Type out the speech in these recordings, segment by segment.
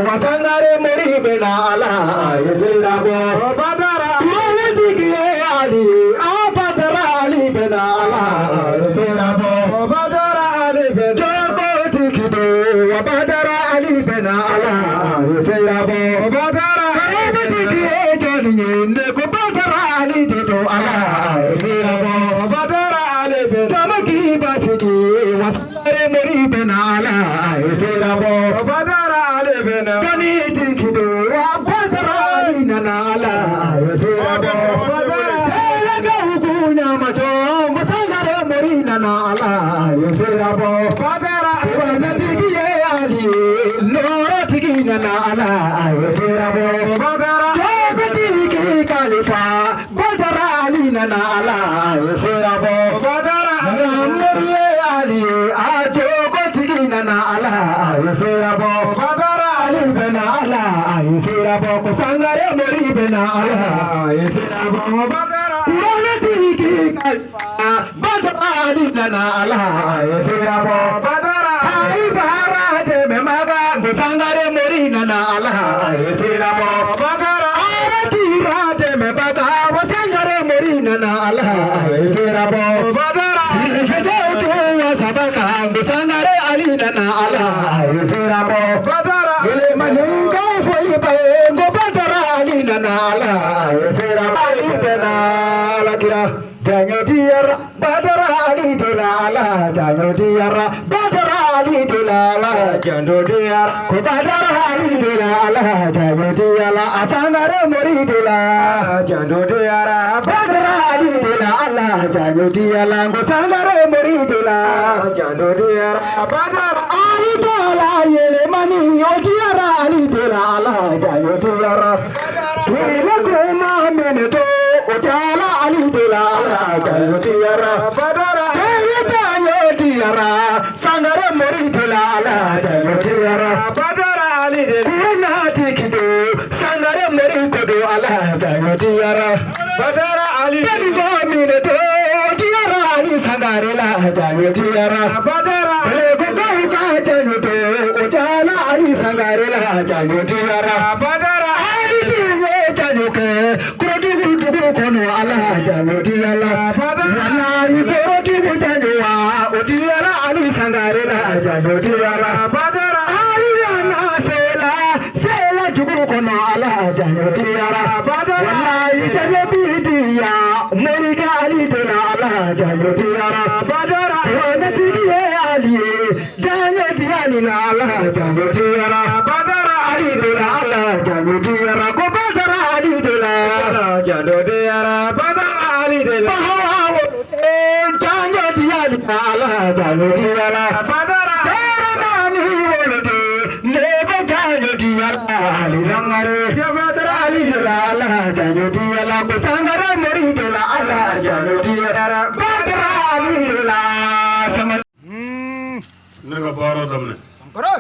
Wasangare mori bena ala yesira bo badara jigi ali abadara ali bena ala yesira bo badara ali bena ko tikido badara ali bena ala yesira bo badara jigi joni ne ko badara ali do ala yesira bo badara ali bena tamaki basiki wasangare mori bena ala yesira bo badara ali bena joni tikido abasara ali nana ala yesira bo badara ga hukunya macho wasangare mori nana ala yesira bo badara tigi ali nora tigi nana ala yesira bo badara tigi kalifa badara ali nana ala yesira bo badara namri ali ajo ko tigi nana ala yesira bo badara ali bena ala yesira bo ko sangare mori bena ala yesira bo badara kurana tigi kalifa badara ali nana ala yesira bo badara ai bara de me maga ko sangare mori nana ala yesira bo badara arati raje me baga wasangare mori nana ala yesira bo badara sije to sabaka sangare ali nana ala yesira bo badara ele maninga foi be go badara ali nana ala yesira ali bena ala kira janyo diyara badara ali dela ala janyo diyara badara ali dela ala janyo diyara ko badara ali dela ala janyo diyala asangare mori dela janyo diyara badara ali dela ala janyo diyala ko sangare mori dela janyo diyara badara ali dela yele mani o diyara ali dela ala janyo diyara dela ko ma mene do ujala ali dela ala janyo diyara badara janyo diyara sangare mori dela ala janyo diyara badara ali dela na tikido sangare mori kodo ala janyo diyara badara ali dela mine do diyara ali sangare la janyo diyara badara le ko ka janyo do ujala ali sangare la janyo diyara badara ali dela janyo ke kono ala janyo diyala wallahi korodugu janyo wa odiyara ali sangare la janyo diyara badara ali na sela sela jugu kono ala janyo diyara badara wallahi janyo bidiya moriga ali dela ala janyo diyara badara wana tigiye ali janyo diyali na ala janyo diyara badara ali dela ala janyo diyara ko badara ali dela janyo diyara badara ali dela janyo diyali ala janyo diyara badara jarani wolde nego janyo diyala ali sangare badara ali dela ala janyo diyala ko sangare mori dela ala janyo diyara badara ali dela sama ne ka baara daminɛ sankara.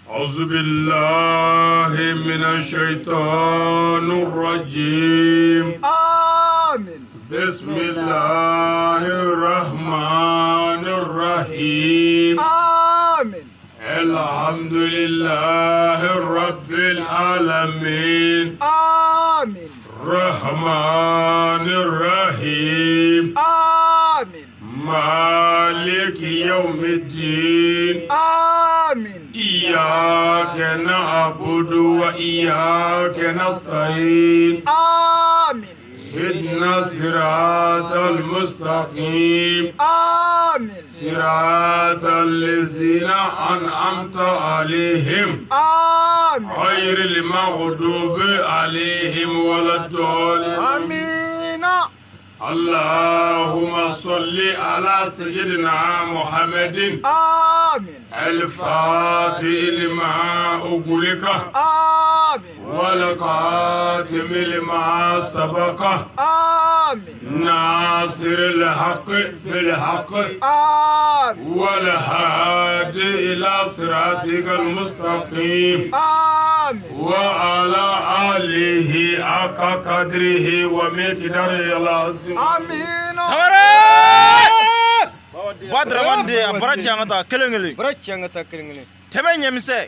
أعوذ بالله من الشيطان الرجيم. آمين. بسم الله الرحمن الرحيم. آمين. الحمد لله رب العالمين. آمين. الرحمن الرحيم. آمين. مالك يوم الدين. آمين. إياك نعبد وإياك نستعين. آمين. اهدنا الصراط المستقيم. آمين. صراط الذين أنعمت عليهم. آمين. غير المغضوب عليهم ولا الضالين. آمين. اللهم صل على سيدنا محمد. آمين. الفاتح لما أغلق. آمين. والقاتم لما سبق. آمين. ناصر الحق بالحق. آمين. والهادي إلى صراطك المستقيم. آمين. وعلى آله حق قدره ومقداره العظيم. آمين. Sare! Ba Dramane de a bara ci an ka taa kelen kelen. Bara ci an ka taa kelen kelen. Tɛmɛ ɲɛmisɛn.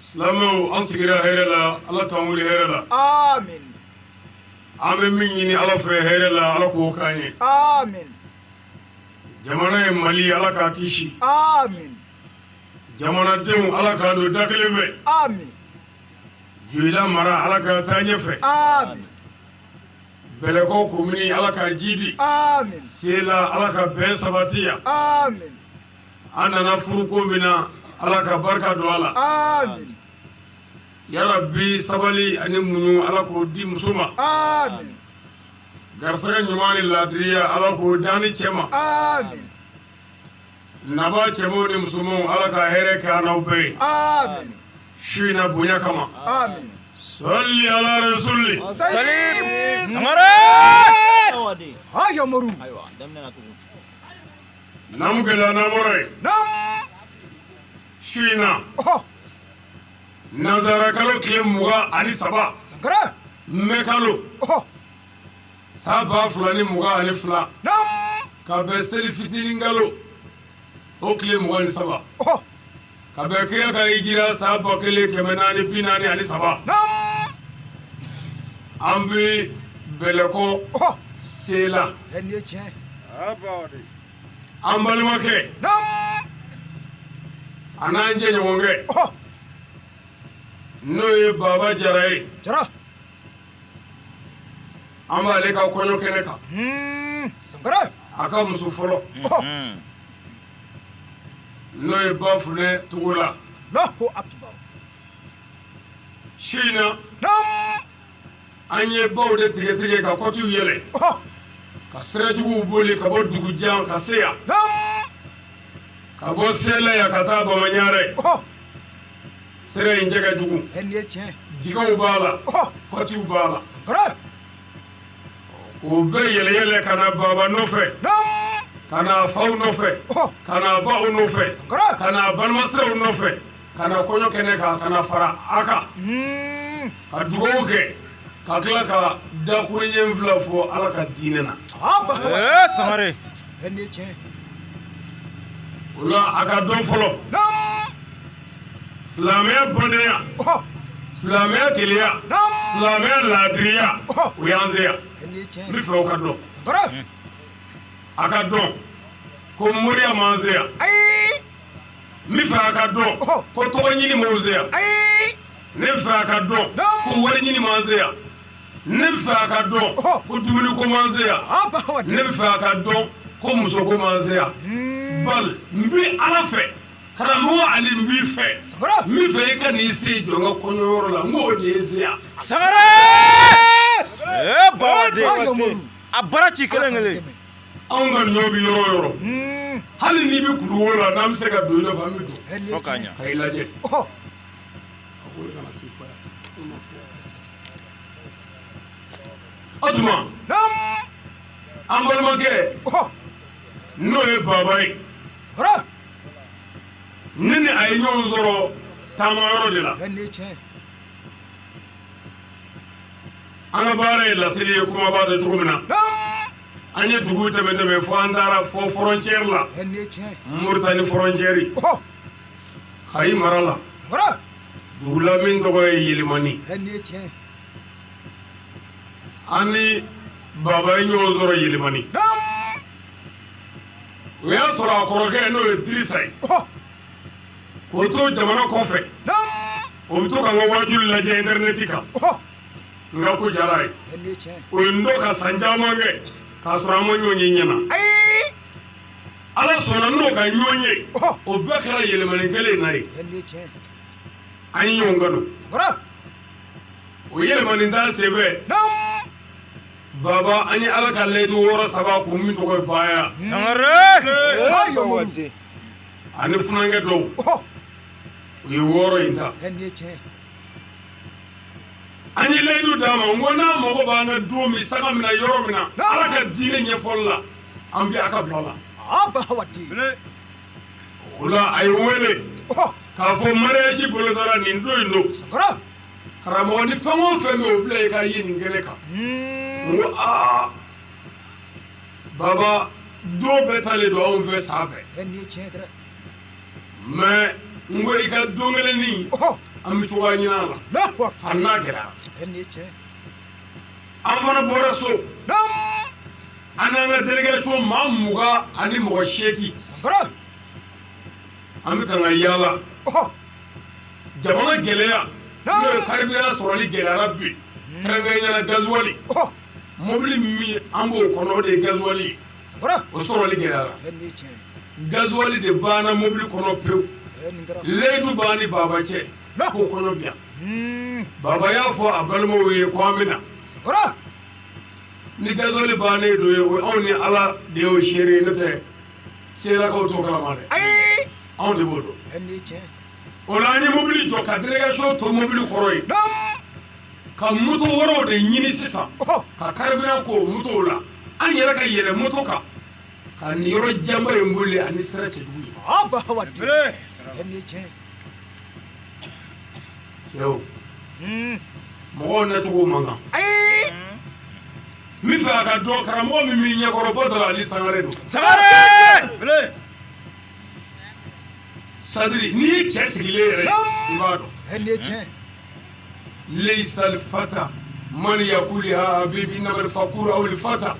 Silamɛw, an sigira hɛrɛ la, Ala t'an wuli hɛrɛ la. Amin. An bɛ min ɲini Ala fɛ hɛrɛ la, Ala k'o k'an ye. Amin. Jamana ye Mali, Ala k'a kisi. Amin. Jamanadenw, Ala k'an don da kelen fɛ. Amin. Joyila mara, Ala k'a taa ɲɛfɛ. Amin. Bɛlɛkɔ komini, Ala k'a jidi. Amin. Sela, Ala ka bɛn sabati yan. Amin. An nana furuko min na, Ala ka barika don a la. Amin. Yarabi, sabali ani muɲu, Ala k'o di muso ma. Amin. Garisɛgɛ ɲuman ni ladiriya, Ala k'o d'an ni cɛ ma. Amin. Naba cɛmanw ni musomanw, Ala ka hɛrɛ kɛ an n'aw bɛɛ ye. Amin. Su in na bonya kama. Amin. Sɔli ala rasuli. Salim Sangare. Haja Moru. Ayiwa, daminɛ na tugun. Namu gɛlɛya n'an ye. Nam. Su in na. Oho. Nanzara kalo tile 23. Sankara. Mɛ kalo. Oho. San 2022. Nam. Ka bɛn seli fitinin kalo o tile 23. Oho. Ka bɛn kira ka hijira san 1443. Nam. An bɛ Bɛlɛkɔ Oho. Sela. Nin ye tiɲɛ. An balimakɛ. Nam. A n'an jɛɲɔgɔnkɛ. Oho. N'o ye Baba Jara ye. Jara. An b'ale ka kɔɲɔ kɛnɛ kan. Sankara. A ka muso fɔlɔ. Oho. N'o ye Bafunɛ Togola. Allahu akbar. Su in na. Nam. An ye baw de tigɛ tigɛ ka kɔtiw yɛlɛ. Oho. Ka siratigiw boli ka bɔ dugu jan ka se yan. Nam. Ka bɔ Sela yan ka taa Bamaɲarɛ. Oho. Sira in cɛ ka jugu. Nin ye tiɲɛ. Dingɛw b'a la. Oho. Kɔtiw b'a la. Sankara. K'o bɛɛ yɛlɛ yɛlɛ ka na Baba nɔfɛ. Nam. Ka na faw nɔfɛ. Oho. Ka na baw nɔfɛ. Sankara. Ka na balimasiraw nɔfɛ. Ka na kɔɲɔ kɛnɛ kan, ka na fara a kan. Ka dugawu kɛ. Ka tila ka dakuruɲɛ fila fɔ Ala ka diinɛ na. Aba. Ee Sangare. Nin ye tiɲɛ. O la a ka dɔn fɔlɔ. Nam. Silamɛya badenya. Oho. Silamɛya keleya. Nam. Silamɛya laadiriya. Oho. O y'an se yan. Nin ye N tiɲɛ. bɛ fɛ o ka dɔn. Sankara. A ka dɔn ko moriya m'an se yan. Ayi. N bɛ fɛ a ka dɔn Oho. ko tɔgɔ ɲini m'an se yan. Ayi. Ne bɛ fɛ a ka dɔn Nam. ko wari ɲini m'an se yan. Ne bɛ fɛ a ka dɔn Oho. ko dumuni ko m'an se yan. Aba. Ne bɛ fɛ a ka dɔn ko muso ko m'an se yan. Bal n bɛ Ala fɛ, karamɔgɔ Ali n b'i fɛ. Sankara. N bɛ fɛ i ka n'i se jɔ n ka kɔɲɔyɔrɔ la, n k'o de ye se yan. Sangare. Ee Baba Haja de. Moru. A bara ci kelen kelen. Anw ka ɲɔ bɛ yɔrɔ o yɔrɔ. Hali n'i bɛ kuluwo la, n'an bɛ se ka don i nɔfɛ, an bɛ don. Nin ye Fo k'a tiɲɛ. ɲa. Ka i lajɛ. Oho. O tuma, Nam. an balimakɛ Oho. n'o ye Baba ye, Sankara. ne ni a ye ɲɔgɔn sɔrɔ taamayɔrɔ de la. Nin ye tiɲɛ. An ka baara ye laseli ye, kuma b'a dɔn cogo min na. Nam. An ye dugu tɛmɛ tɛmɛ fo an taara fo frontière la. Nin ye tiɲɛ. Moritani frontière. Oho. Kayi mara la. Sankara. Dugu la min tɔgɔ ye Yelimani. Nin ye tiɲɛ. An ni Baba ye ɲɔgɔn sɔrɔ Yelimani. Nam. O y'a sɔrɔ a kɔrɔkɛ n'o ye Dirisa ye. Oho. K'o to jamana kɔfɛ. Nam. O bɛ to ka n ka waajuli lajɛ internet kan. Oho. N ka ko jara ye. Nin ye tiɲɛ. O ye n dɔn ka san caman kɛ k'a sɔrɔ an ma ɲɔgɔn ye ɲɛ na. Ayi. Ala sɔnna n'o ka ɲɔgɔn ye. Oho. O bɛɛ kɛra yɛlɛmani kelen in na ye. Nin ye tiɲɛ. An ye ɲɔgɔn kanu. Sankara. O yɛlɛmani ta senfɛ. Nam. Baba, an ye Ala ka layidu wɔɔrɔ saba k'o min tɔgɔ ye Baya. Sangare. Haja Moru. Ani funankɛ dɔw. Oho. U ye wɔɔrɔ in ta. Nin ye tiɲɛ. An ye layidu d'a ma, n ko n'a mago b'an na don min, saga min na, yɔrɔ min na, Ala ka diinɛ ɲɛfɔli la, an bɛ a ka bila la. Aba wadi. O la a ye n wele Oho. k'a fɔ mariage bolodara nin don in don. Sankara. Karamɔgɔ, ni fɛn o fɛn bɛ o bila i ka ye nin kɛnɛ kan. N ko aa Baba, Don bɛɛ talen don anw fɛ san bɛɛ. Mais n ko i ka don kelennin an bɛ cogoya ɲini a la. Hali n'a gɛlɛyara. An fana bɔra so. An n'an ka délégation maa 28. An bɛ kan ka yaala. Jamana gɛlɛya n'o ye carburant sɔrɔli gɛlɛyara bi. Kɛrɛnkɛrɛnnenya la gasoil. Mobili min an b'o kɔnɔ o de ye gasoil ye. O sɔrɔli gɛlɛyara. Gasoil de banna mobili kɔnɔ pewu. Layidu b'an ni baba cɛ k'o kɔɲɔ bi yan. Baba y'a fɔ a balimaw ye ko an bɛ na. Ni gasoil bannen don ye, o anw ni Ala de y'o seere ye, n'o tɛ Selakaw t'o kalama dɛ. Anw de b'o dɔn. O la an ye mobili jɔ ka délégation to mobili kɔrɔ yen. Ka moto wɛrɛw de ɲini sisan. Ka carburant k'o motow la. An yɛrɛ ka yɛlɛ moto kan. Ka nin yɔrɔ janba in boli ani sira cɛjugu ye. Cɛw, mɔgɔw nacogo man kan. N bɛ fɛ a ka dɔn karamɔgɔ min b'i ɲɛkɔrɔ Badara Ali Sangare don. Sangare! Sadiri n'i ye cɛ sigilen yɛrɛ ye i b'a dɔn. Leisal fata man yakuli ha bibi namal fakuru aw fata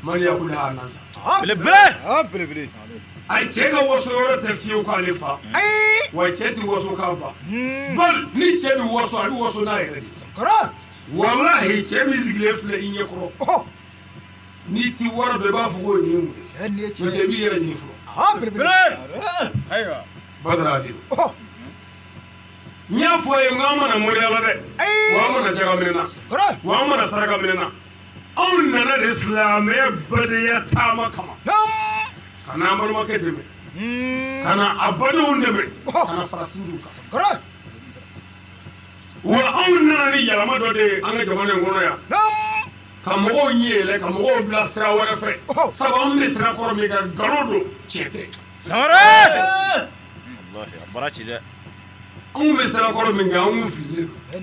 man yakuli ha nasa. Belebele! A cɛ ka waso yɔrɔ tɛ fiyewu k'ale fa. Wa cɛ tɛ waso k'a ba. Bal ni cɛ bɛ waso a bɛ waso n'a yɛrɛ de ye. Walahi cɛ min sigilen filɛ i ɲɛkɔrɔ. N'i ti wari dɔn i b'a fɔ ko nin ye mun ye. N'o tɛ i b'i yɛrɛ ɲini fɔlɔ. Badara Ali don. N y'a fɔ a ye n k'an mana moriya la dɛ. Wa an mana jaga minɛ na. Wa an mana saraka minɛ na. Anw nana de silamɛya badenya taama kama. Ka n'an balimakɛ dɛmɛ. Ka na a badenw dɛmɛ. Ka na fara sinjiw kan. Wa anw nana ni yɛlɛma dɔ de ye an ka jamana in kɔnɔ yan. Ka mɔgɔw ɲɛ yɛlɛ ka mɔgɔw bila sira wɛrɛ fɛ. Sabu an bɛ sira kɔrɔ min kan nkalon don tiɲɛ tɛ. Sangare! Wallahi a bara ci dɛ. Anw bɛ sira kɔrɔ min kan anw fililen don.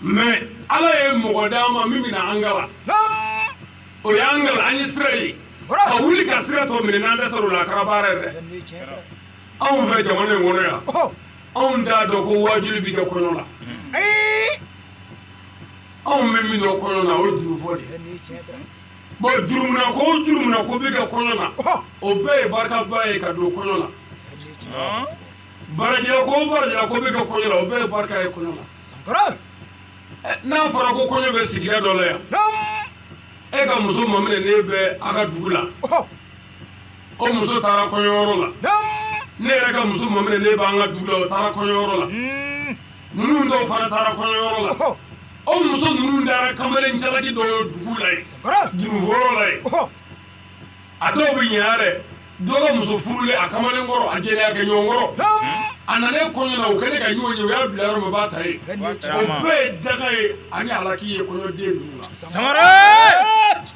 Mais Ala ye mɔgɔ d'an ma min bɛna an kalan. O y'an kalan an ye sira ye. Ka wuli ka sira tɔ minɛ n'an dɛsɛra o la a kɛra baara ye dɛ. Anw fɛ jamana in kɔnɔ yan. Anw t'a dɔn ko waajuli bɛ kɛ kɔɲɔ la. Anw bɛ min dɔn kɔɲɔ na o ye dununfɔ de ye. Bon jurumuna ko o jurumuna ko bɛ kɛ kɔɲɔ na o bɛɛ ye barikaba ye ka don kɔɲɔ la. Barajila ko o barajila ko bɛ kɛ kɔɲɔ la o bɛɛ ye barika ye kɔɲɔ la. N'a fɔra ko kɔɲɔ bɛ sigida dɔ la yan, e ka muso maminɛnen bɛ a ka dugu la, o muso taara kɔɲɔyɔrɔ la. Ne yɛrɛ ka muso maminɛnen b'an ka dugu la, o taara kɔɲɔyɔrɔ la. Ninnu dɔw fana taara kɔɲɔyɔrɔ la. O muso ninnu taara kamalen jalaki dɔ ye dugu la yen, dununfɔyɔrɔ la yen. A dɔw bɛ ɲɛ yɛrɛ, dɔ ka muso furulen a kamalen kɔrɔ, a jɛnɛya kɛ ɲɔgɔn kɔrɔ. A nalen kɔɲɔ la, u kɛlen ka ɲɔgɔn ye, u y'a bila yɔrɔ min, u b'a ta yen. O bɛɛ ye daga ye ani halaki ye kɔɲɔden ninnu na. Sangare!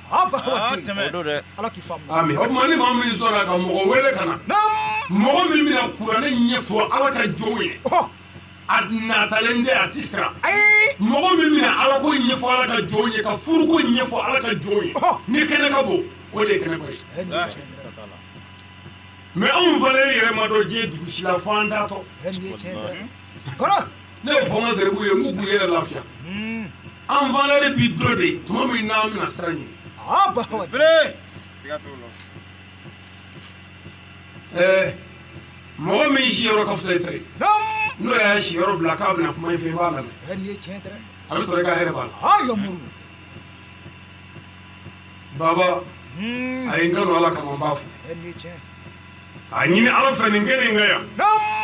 O don dɛ. Ami, o tuma ni maa min sɔnna ka mɔgɔ wele ka na, mɔgɔ min bɛna kuranɛ ɲɛfɔ Ala ka jɔnw ye, a natalen tɛ, a tɛ siran. Mɔgɔ min bɛna Ala ko ɲɛfɔ Ala ka jɔnw ye, ka furuko ɲɛfɔ Ala ka jɔnw ye, ni kɛnɛ ka bon, o de ye kɛnɛba ye. Mais anw fana yɛrɛ ma dɔn diɲɛ dugu si la fo an taatɔ. Ne y'o fɔ n ka garibuw ye, n k'u k'u yɛrɛ lafiya. An fana de bi dɔ de tuma min n'an bɛna sira ɲini. Mɔgɔ min siyɔrɔ ka fisa i ta ye, n'o y'a siyɔrɔ bila k'a bɛna kuma i fɛ, i b'a lamɛn. A bɛ sɔrɔ i ka hɛrɛ b'a la. Baba, a ye n kanu Ala kama, n b'a fo. K'a ɲini Ala fɛ nin kɛnɛ in kan yan,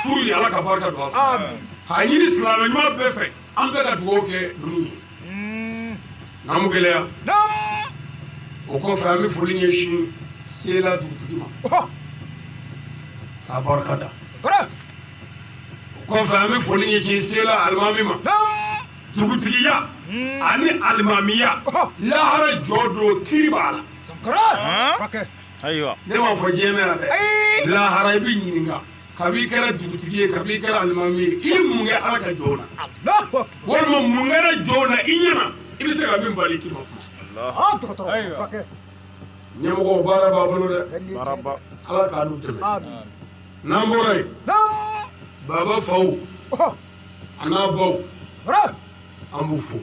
furu ye Ala ka barika don a la. K'a ɲini silamɛ ɲuman bɛɛ fɛ, an bɛɛ ka dugawu kɛ ninnu ye. N'an gɛlɛya. O kɔfɛ an bɛ foli ɲɛsin Sela dugutigi ma k'a barika da. O kɔfɛ an bɛ foli ɲɛsin Sela alimami ma. Dugutigiya ani alimamiya lahara jɔ don kiri b'a la. Ayiwa. Ne b'a fɔ diɲɛ na yan dɛ. Lahara i bɛ ɲininka kabi i kɛra dugutigi ye, kabi i kɛra alimami ye, i ye mun kɛ Ala ka jɔnw na? Walima mun kɛra jɔnw na i ɲɛna, i bɛ se ka min bali k'i ma kuma. Ɲɛmɔgɔw baara b'a bolo dɛ. Ala k'a n'u dɛmɛ. N'an bɔra yen, baba faw a n'a baw, an b'u fo.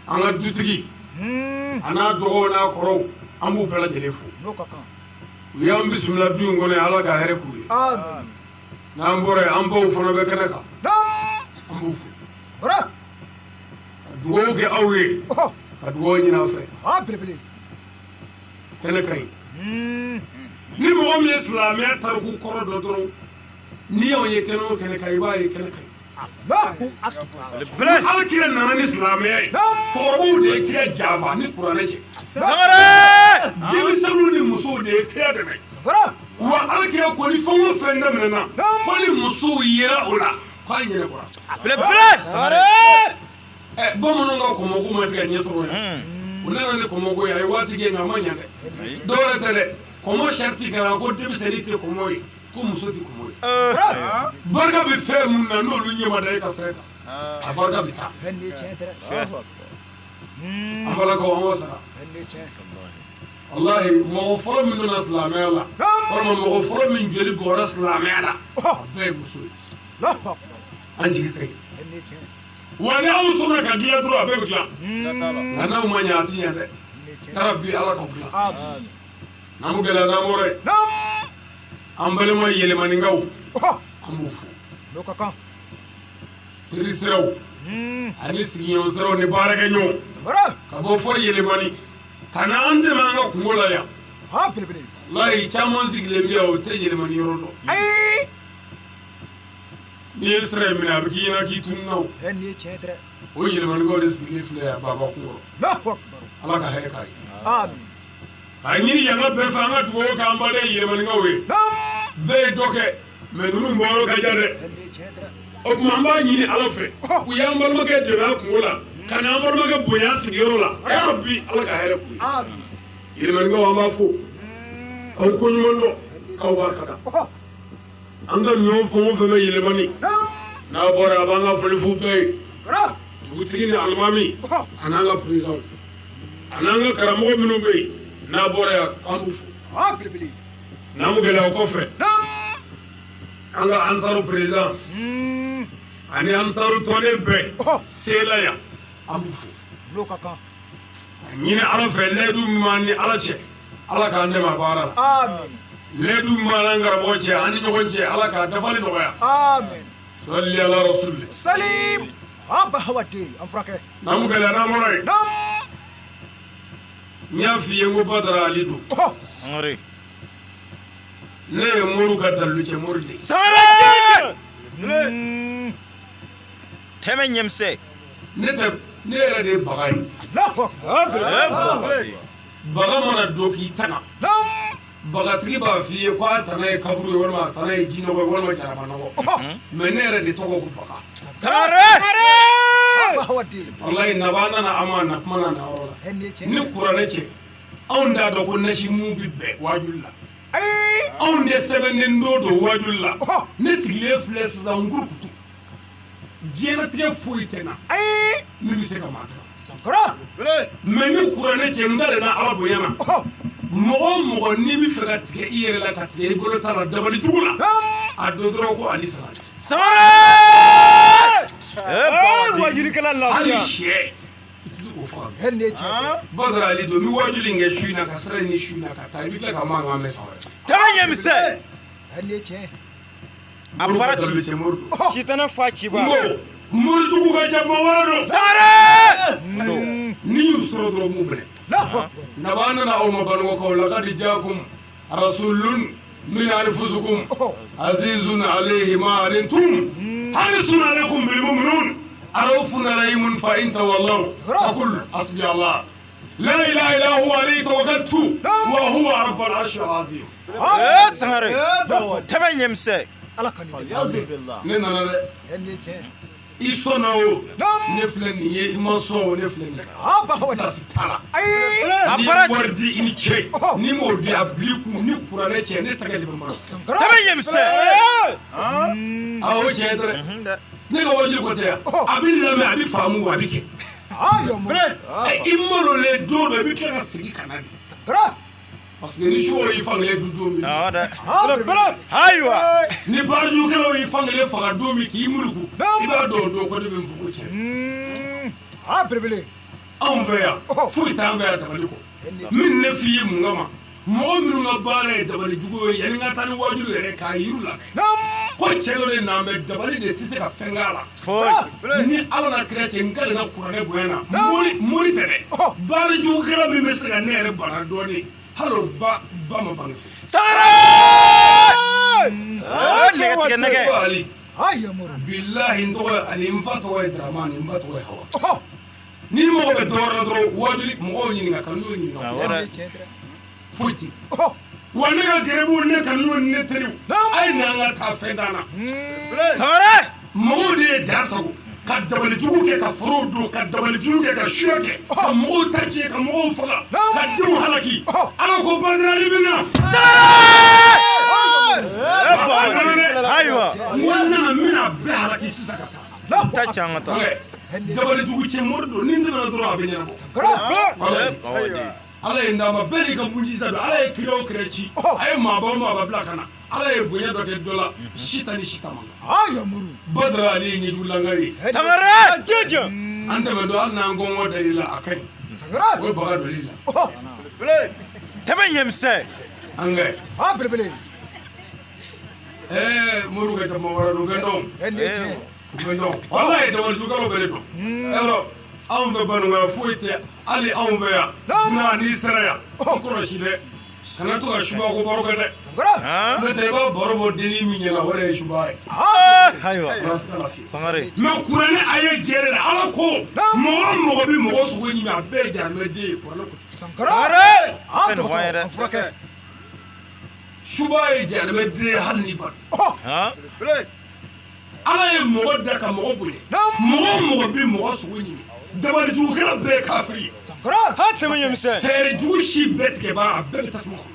An ka dutigi a n'a dɔgɔw n'a kɔrɔw, an b'u bɛɛ lajɛlen fo. U y'an bisimila du in kɔnɔ, Ala ka hɛrɛ k'u ye. N'an bɔra yen, an baw fana bɛ kɛnɛ kan, an b'u fo. Ka dugawu kɛ aw ye, ka dugawu ɲini aw fɛ. Kɛnɛ ka ɲi. Ni mɔgɔ min ye silamɛya tariku kɔrɔ dɔ dɔrɔn, n'i y'anw ye kɛnɛ o kɛnɛ kan, i b'a ye kɛnɛ ka ɲi. Ala kira nana ni silamɛya ye, cɛkɔrɔbaw de ye kira janfa ni kuranɛ cɛ. Denmisɛnninw ni musow de ye kira dɛmɛ. Wa ala kira ko ni fɛn o fɛn daminɛna, ko ni musow yera o la, k'a ɲɛnɛ bɔra. Bamananw ka kɔmɔko ma tigɛ ɲɛ sɔrɔ yan. U nana ni kɔmɔko ye, a ye waati kɛ nka a ma ɲɛ dɛ. Dɔwɛrɛ tɛ dɛ, kɔmɔ sariti kɛra ko denmisɛnnin tɛ kɔmɔ ye, ko muso tɛ kɔmɔ ye. Barika bɛ fɛn mun na, n'olu ɲɛ ma da e ka fɛn kan, a barika bɛ taa. An balakaw, an wasara. Walahi, mɔgɔ fɔlɔ min donna silamɛya la, walima mɔgɔ fɔlɔ min joli bɔra silamɛya la, a bɛɛ ye muso ye. An jigi ka ɲi. Wa ni aw sɔnna ka dilan dɔrɔn, a bɛɛ bɛ dilan. Nka n'aw ma ɲɛ, a ti ɲɛ dɛ. Yarabi, Ala k'aw dilan. N'an ko gɛlɛya, n'an bɔra yen, an balima yɛlɛmanikaw, an b'u fo. Teri siraw ani sigiɲɔgɔn siraw ni baarakɛɲɔgɔn, ka bɔ fɔ yɛlɛmani ka na an dɛmɛ an ka kungo la yan. Walayi, caman sigilen bɛ yan, o tɛ yɛlɛmani yɔrɔ dɔn. N'i ye sira in minɛ, a bɛ k'i ɲɛna k'i tununna. O o yɛlɛmanikaw de sigilen filɛ yan baba kun kɔrɔ. Ala ka hɛrɛ k'a ye. K'a ɲini yan ka bɛɛ fɛ, an ka dugawu k'an baden yɛlɛmanikaw ye. Bɛɛ ye dɔ kɛ, mɛ ninnu bɔyɔrɔ ka jan dɛ. O tuma, an b'a ɲini Ala fɛ, u y'an balimakɛ dɛmɛ a kungo la, ka na an balimakɛ bonya sigiyɔrɔ la. Yarabi, Ala ka hɛrɛ k'u ye. Yɛlɛmanikaw, an b'a fo k'aw ko ɲuman dɔn, k'aw barika da. An ka ɲɔ fɛn o fɛn bɛ yɛlɛmani, n'a bɔra, a b'an ka foli f'u bɛɛ ye. Dugutigi ni alimami, a n'an ka président, a n'an ka karamɔgɔ minnu bɛ yen, n'a bɔra yan, k'an b'u fo. N'an ko gɛlɛya, o kɔfɛ, an ka ansaru président ani ansaru tɔnden bɛɛ sela yan, an b'u fo. A ɲini Ala fɛ, layidu min b'an ni Ala cɛ, Ala k'an dɛmɛ a baara la. Layidu min b'an n'an karamɔgɔ cɛ, an ni ɲɔgɔn cɛ, Ala k'a dafali nɔgɔya. Sɔli ala rasuli. Salim Abahawaden, an furakɛ. N'an ko gɛlɛya, n'an bɔra yen, n y'a f'i ye n ko Badara Ali don. Sangare. Ne ye moriw ka dalilu cɛ mori de ye. Sangare! Tɛmɛ ɲɛmisɛn. Ne tɛ, ne yɛrɛ de ye baga ye. Baga mana don k'i tanga, bagatigi b'a f'i ye ko a tana ye kaburu ye, walima a tana ye jinɔgɔ ye, walima jarabanɔgɔ. Mɛ ne yɛrɛ de tɔgɔ ko baga. Sangare! Walayi, naba nana an ma na kuma na na yɔrɔ la ni kuranɛ cɛ, anw t'a dɔn ko nasi mun bi bɛn wajuli la. Anw de sɛbɛnnen don wajuli la. Ne sigilen filɛ sisan, n kurukutu, diɲɛlatigɛ foyi tɛ na min bɛ se ka maa taga. Mɛ ni kuranɛ cɛ, n kalenna Ala bonya na. Mɔgɔ o mɔgɔ n'i bɛ fɛ ka tigɛ i yɛrɛ la, ka tigɛ i bolo ta la dabali jugu la, a don dɔrɔn ko Ali Sangare. Sangare! Wajulikɛla hali lafiya. sɛ, i tɛ se k'o faga. Badara Ali don, n bɛ wajuli in kɛ su in na, ka sira in ni su in na ka taa, i bɛ tila ka mankan mɛn san wɛrɛ. Tɛmɛ ɲɛmisɛn. A baara ci. Cɛ mori don. Sitana fa ci N ba. ko mori jugu ka ca, mɔgɔ wɛrɛ don. Sangare! Ni y'u sɔrɔ dɔrɔn, b'u minɛ. Naba nana aw ma, balimakaw, laqad jaakum rasulun min anfusikum azizun alayhi ma antum harisun alaykum bil mu'minun raufun rahim, fa in tawallaw faqul hasbi Allah la ilaha illa huwa alayhi tawakkaltu wa huwa rabbul arshil azim. Ee Sangare! Tɛmɛ ɲɛmisɛn. Ne nana dɛ, i sɔnna o, ne filɛ nin ye, i ma sɔn o, ne filɛ nin ye, place t'a la. A N'i baara ye wari di, i ni ce. N'i m'o di, a bil'i kun ni kuranɛ cɛ, ne tɛgɛ de bɛ n bolo. Tɛmɛ ɲɛmisɛn. Awɔ, o tiɲɛ tɛ dɛ. Ne ka wajuli ko tɛ yan, a bɛ lamɛn, a bɛ faamu, wa a bɛ kɛ. Ɛ, i malolen don dɔ, i bɛ tila ka segin ka na de. Parce que ni subaw y'i fankelen dun don min. Awɔ dɛ. Ayiwa. Ni baarajugukɛlaw y'i fankelen faga don min k'i muluku. I b'a dɔn o don ko ne bɛ n fɔ ko cɛ. Aa belebele. Anw fɛ yan foyi t'an fɛ yan dabali kɔ. Min ne f'i ye mun kama, mɔgɔ minnu ka baara ye dabali jugu ye, yanni n ka taa ni waajulu yɛrɛ k'a yir'u la. Ko cɛ dɔ de n'an bɛ dabali de tɛ se ka fɛn k'a la. Ni Ala n'a kira cɛ, n ka nin ka kuranɛ bonya na. Mori tɛ dɛ. Baara jugukɛla min bɛ se ka ne yɛrɛ bana dɔɔnin, hali o ba ba ma bange fɛ. Sangare. Nɛgɛ tigɛ nɛgɛ. Ali. Bilahi n tɔgɔ ye Ali, n fa tɔgɔ ye Dramani, n ba tɔgɔ ye Hawa. Ni mɔgɔ bɛ dɔwɛrɛ la dɔrɔn, waajuli mɔgɔw ɲininka, kanuɲɔgɔnw ɲininka. Foyi tɛ. Wa ne ka gɛrɛbuw, ne kanuɲɔgɔnw ni ne teriw, a ye n'an ka taa fɛn d'an na. Sangare. Mɔgɔw de ye da sago ka dabalijugu kɛ, ka forow don, ka dabalijugu kɛ, ka suya kɛ, ka mɔgɔw ta tiɲɛ, ka mɔgɔw faga, ka denw halaki. Ala ko badirali bɛ na. Ayiwa. N ko n nana n bɛna bɛɛ halaki sisan ka taa. Ta can ka taa. Dabalijugu cɛ mori don, ni n tɛmɛna dɔrɔn a bɛ ɲɛnabɔ. Ala ye n d'a ma, bɛɛ n'i ka mujisa don. Ala ye kira o kira ci, a ye maaba o maaba bila ka na, Ala ye bonya dɔ kɛ dɔ la, si ta ni si ta man kan. Badara ale ye ɲɛjugulanga ye. Sangare. An tɛmɛ don, hali n'an gɔngɔn da i la, a ka ɲi. O ye baga dɔ i la. Tɛmɛ ɲɛmisɛn. An kɛ. Ɛɛ moriw ka jama wɛrɛ don, u bɛ dɔn. U bɛ dɔn. Walayi dabalijugukɛlaw bɛ ne dɔn. Alors anw fɛ Banuya foyi tɛ, hali anw fɛ yan. Dunan n'i sera yan, i kɔlɔsi dɛ. Kana to ka suba ko baro kɛ dɛ. N'o tɛ i b'a baro bɔ dennin min ɲɛna, o de ye suba ye. Ayiwa. Sangare. Mais kuranɛ a ye jɛrɛ la, Ala ko mɔgɔ o mɔgɔ bɛ mɔgɔ sogo ɲimi, a bɛɛ ye jahanamɛ den ye, kuranɛ ko ten. Sangare. Tɛ nin fɔ an ye dɛ. Suba ye jahanamɛ den ye hali ni ba. Ala ye mɔgɔ da ka mɔgɔ bonya. Mɔgɔ o mɔgɔ bɛ mɔgɔ sogo ɲimi, dabalijugukɛla bɛɛ ye kafiri ye. Fɛɛrɛ jugu si bɛɛ tigɛ b'a, a bɛɛ bɛ tasuma kɔnɔ.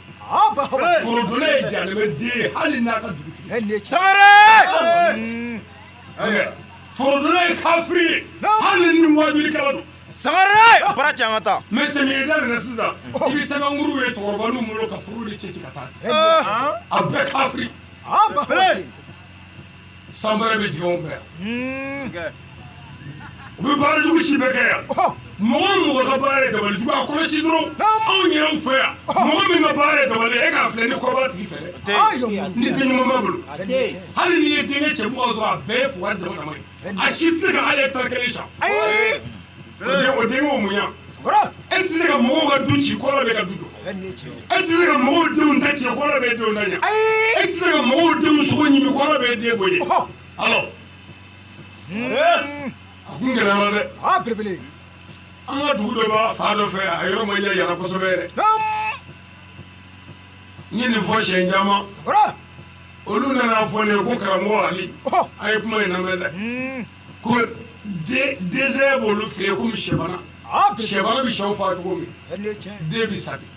Forodonna ye jahanamɛ den ye hali n'a ka dugutigi. Sangare. Forodonna ye kafiri ye hali ni waajulikɛla don. Sangare. Bara can ka taa. Mais samiyɛ da nana sisan, i bɛ sɛbɛnkuru ye cɛkɔrɔbaninw bolo ka foro de cɛ ci ka taa ten. A bɛɛ kafiri. Sanbɛrɛ bɛ jigin anw fɛ yan. U bɛ baara jugu si bɛɛ kɛ yan. Mɔgɔ o mɔgɔ ka baara ye dabali jugu, a kɔlɔsi dɔrɔn. Anw yɛrɛw fɛ yan, mɔgɔ min ka baara ye dabali ye, e k'a filɛ ni kɔba tigi fɛ dɛ. Ni den ɲuman b'a bolo. Hali n'i ye denkɛ cɛ 20 sɔrɔ, a bɛɛ ye fugari dama dama ye. A si tɛ se ka hali hectare kelen san. O denkɛ o mun ya? E tɛ se ka mɔgɔw ka du ci, kɔlɔ bɛ ka du jɔ. E tɛ se ka mɔgɔw denw ta tiɲɛ, kɔlɔ bɛ denw ta ɲɛ. E tɛ se ka mɔgɔw denw sogo ɲimi, kɔlɔ bɛ den bonya. Alors a kun gɛlɛyara dɛ. An ka dugu dɔ b'a fa dɔ fɛ, a yɔrɔ ma ɲɛ yàrá kosɛbɛ dɛ. N ye nin fɔ siɲɛ caman. Olu nana fɔ ne ye ko karamɔgɔ Ali, a ye kuma in lamɛn dɛ. Ko dɛsɛ b'olu fɛ yen komi sɛbana. Sɛbana bɛ sɛw faga cogo min, den bɛ sa ten.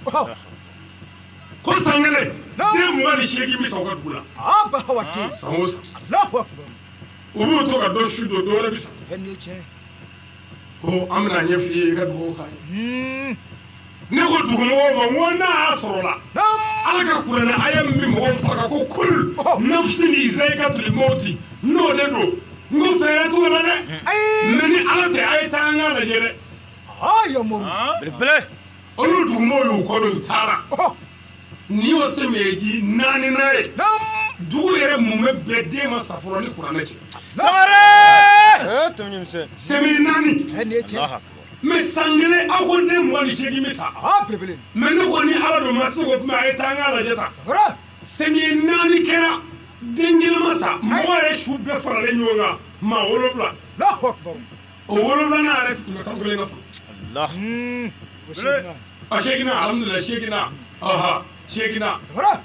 Ko san kelen, den 28 bɛ sa u ka dugu la. San o san. U b'u to ka dɔ su don, dɔ wɛrɛ bɛ sa. Ko an bɛna ɲɛf'i ye, i ka dugawu k'a ye. Ne ko dugumɔgɔw ma, n ko n'a y'a sɔrɔ la, Ala ka kuranɛ aya min bɛ mɔgɔw faga ko kul nafsin zaikatul mawti, n'o de don, n ko fɛɛrɛ t'o la dɛ. Mais ni Ala tɛ, a ye taa an k'a lajɛ dɛ. Belebele. Olu dugumɔgɔw y'u kɔ don, u taara. Nin y'o sɛmiyɛji 4nan ye. Dugu yɛrɛ mumɛ bɛɛ den ma sa fɔlɔ ni kuranɛ cɛ. Sangare. Sɛmiyɛ 4. Mais san kelen aw ko den 28 bɛ sa. Mais ne ko ni Ala don, ma tɛ se k'o kuma, a ye taa an k'a lajɛ tan. Sɛmiyɛ 4 kɛra, den kelen ma sa, mɔgɔ yɛrɛ su bɛɛ faralen ɲɔgɔn kan, maa 7. O 7nan yɛrɛ tɛ tɛmɛ kalo kelen kan fɔlɔ. A 8nan, alhamdulilayi 8nan. Ɔhɔ, 8nan.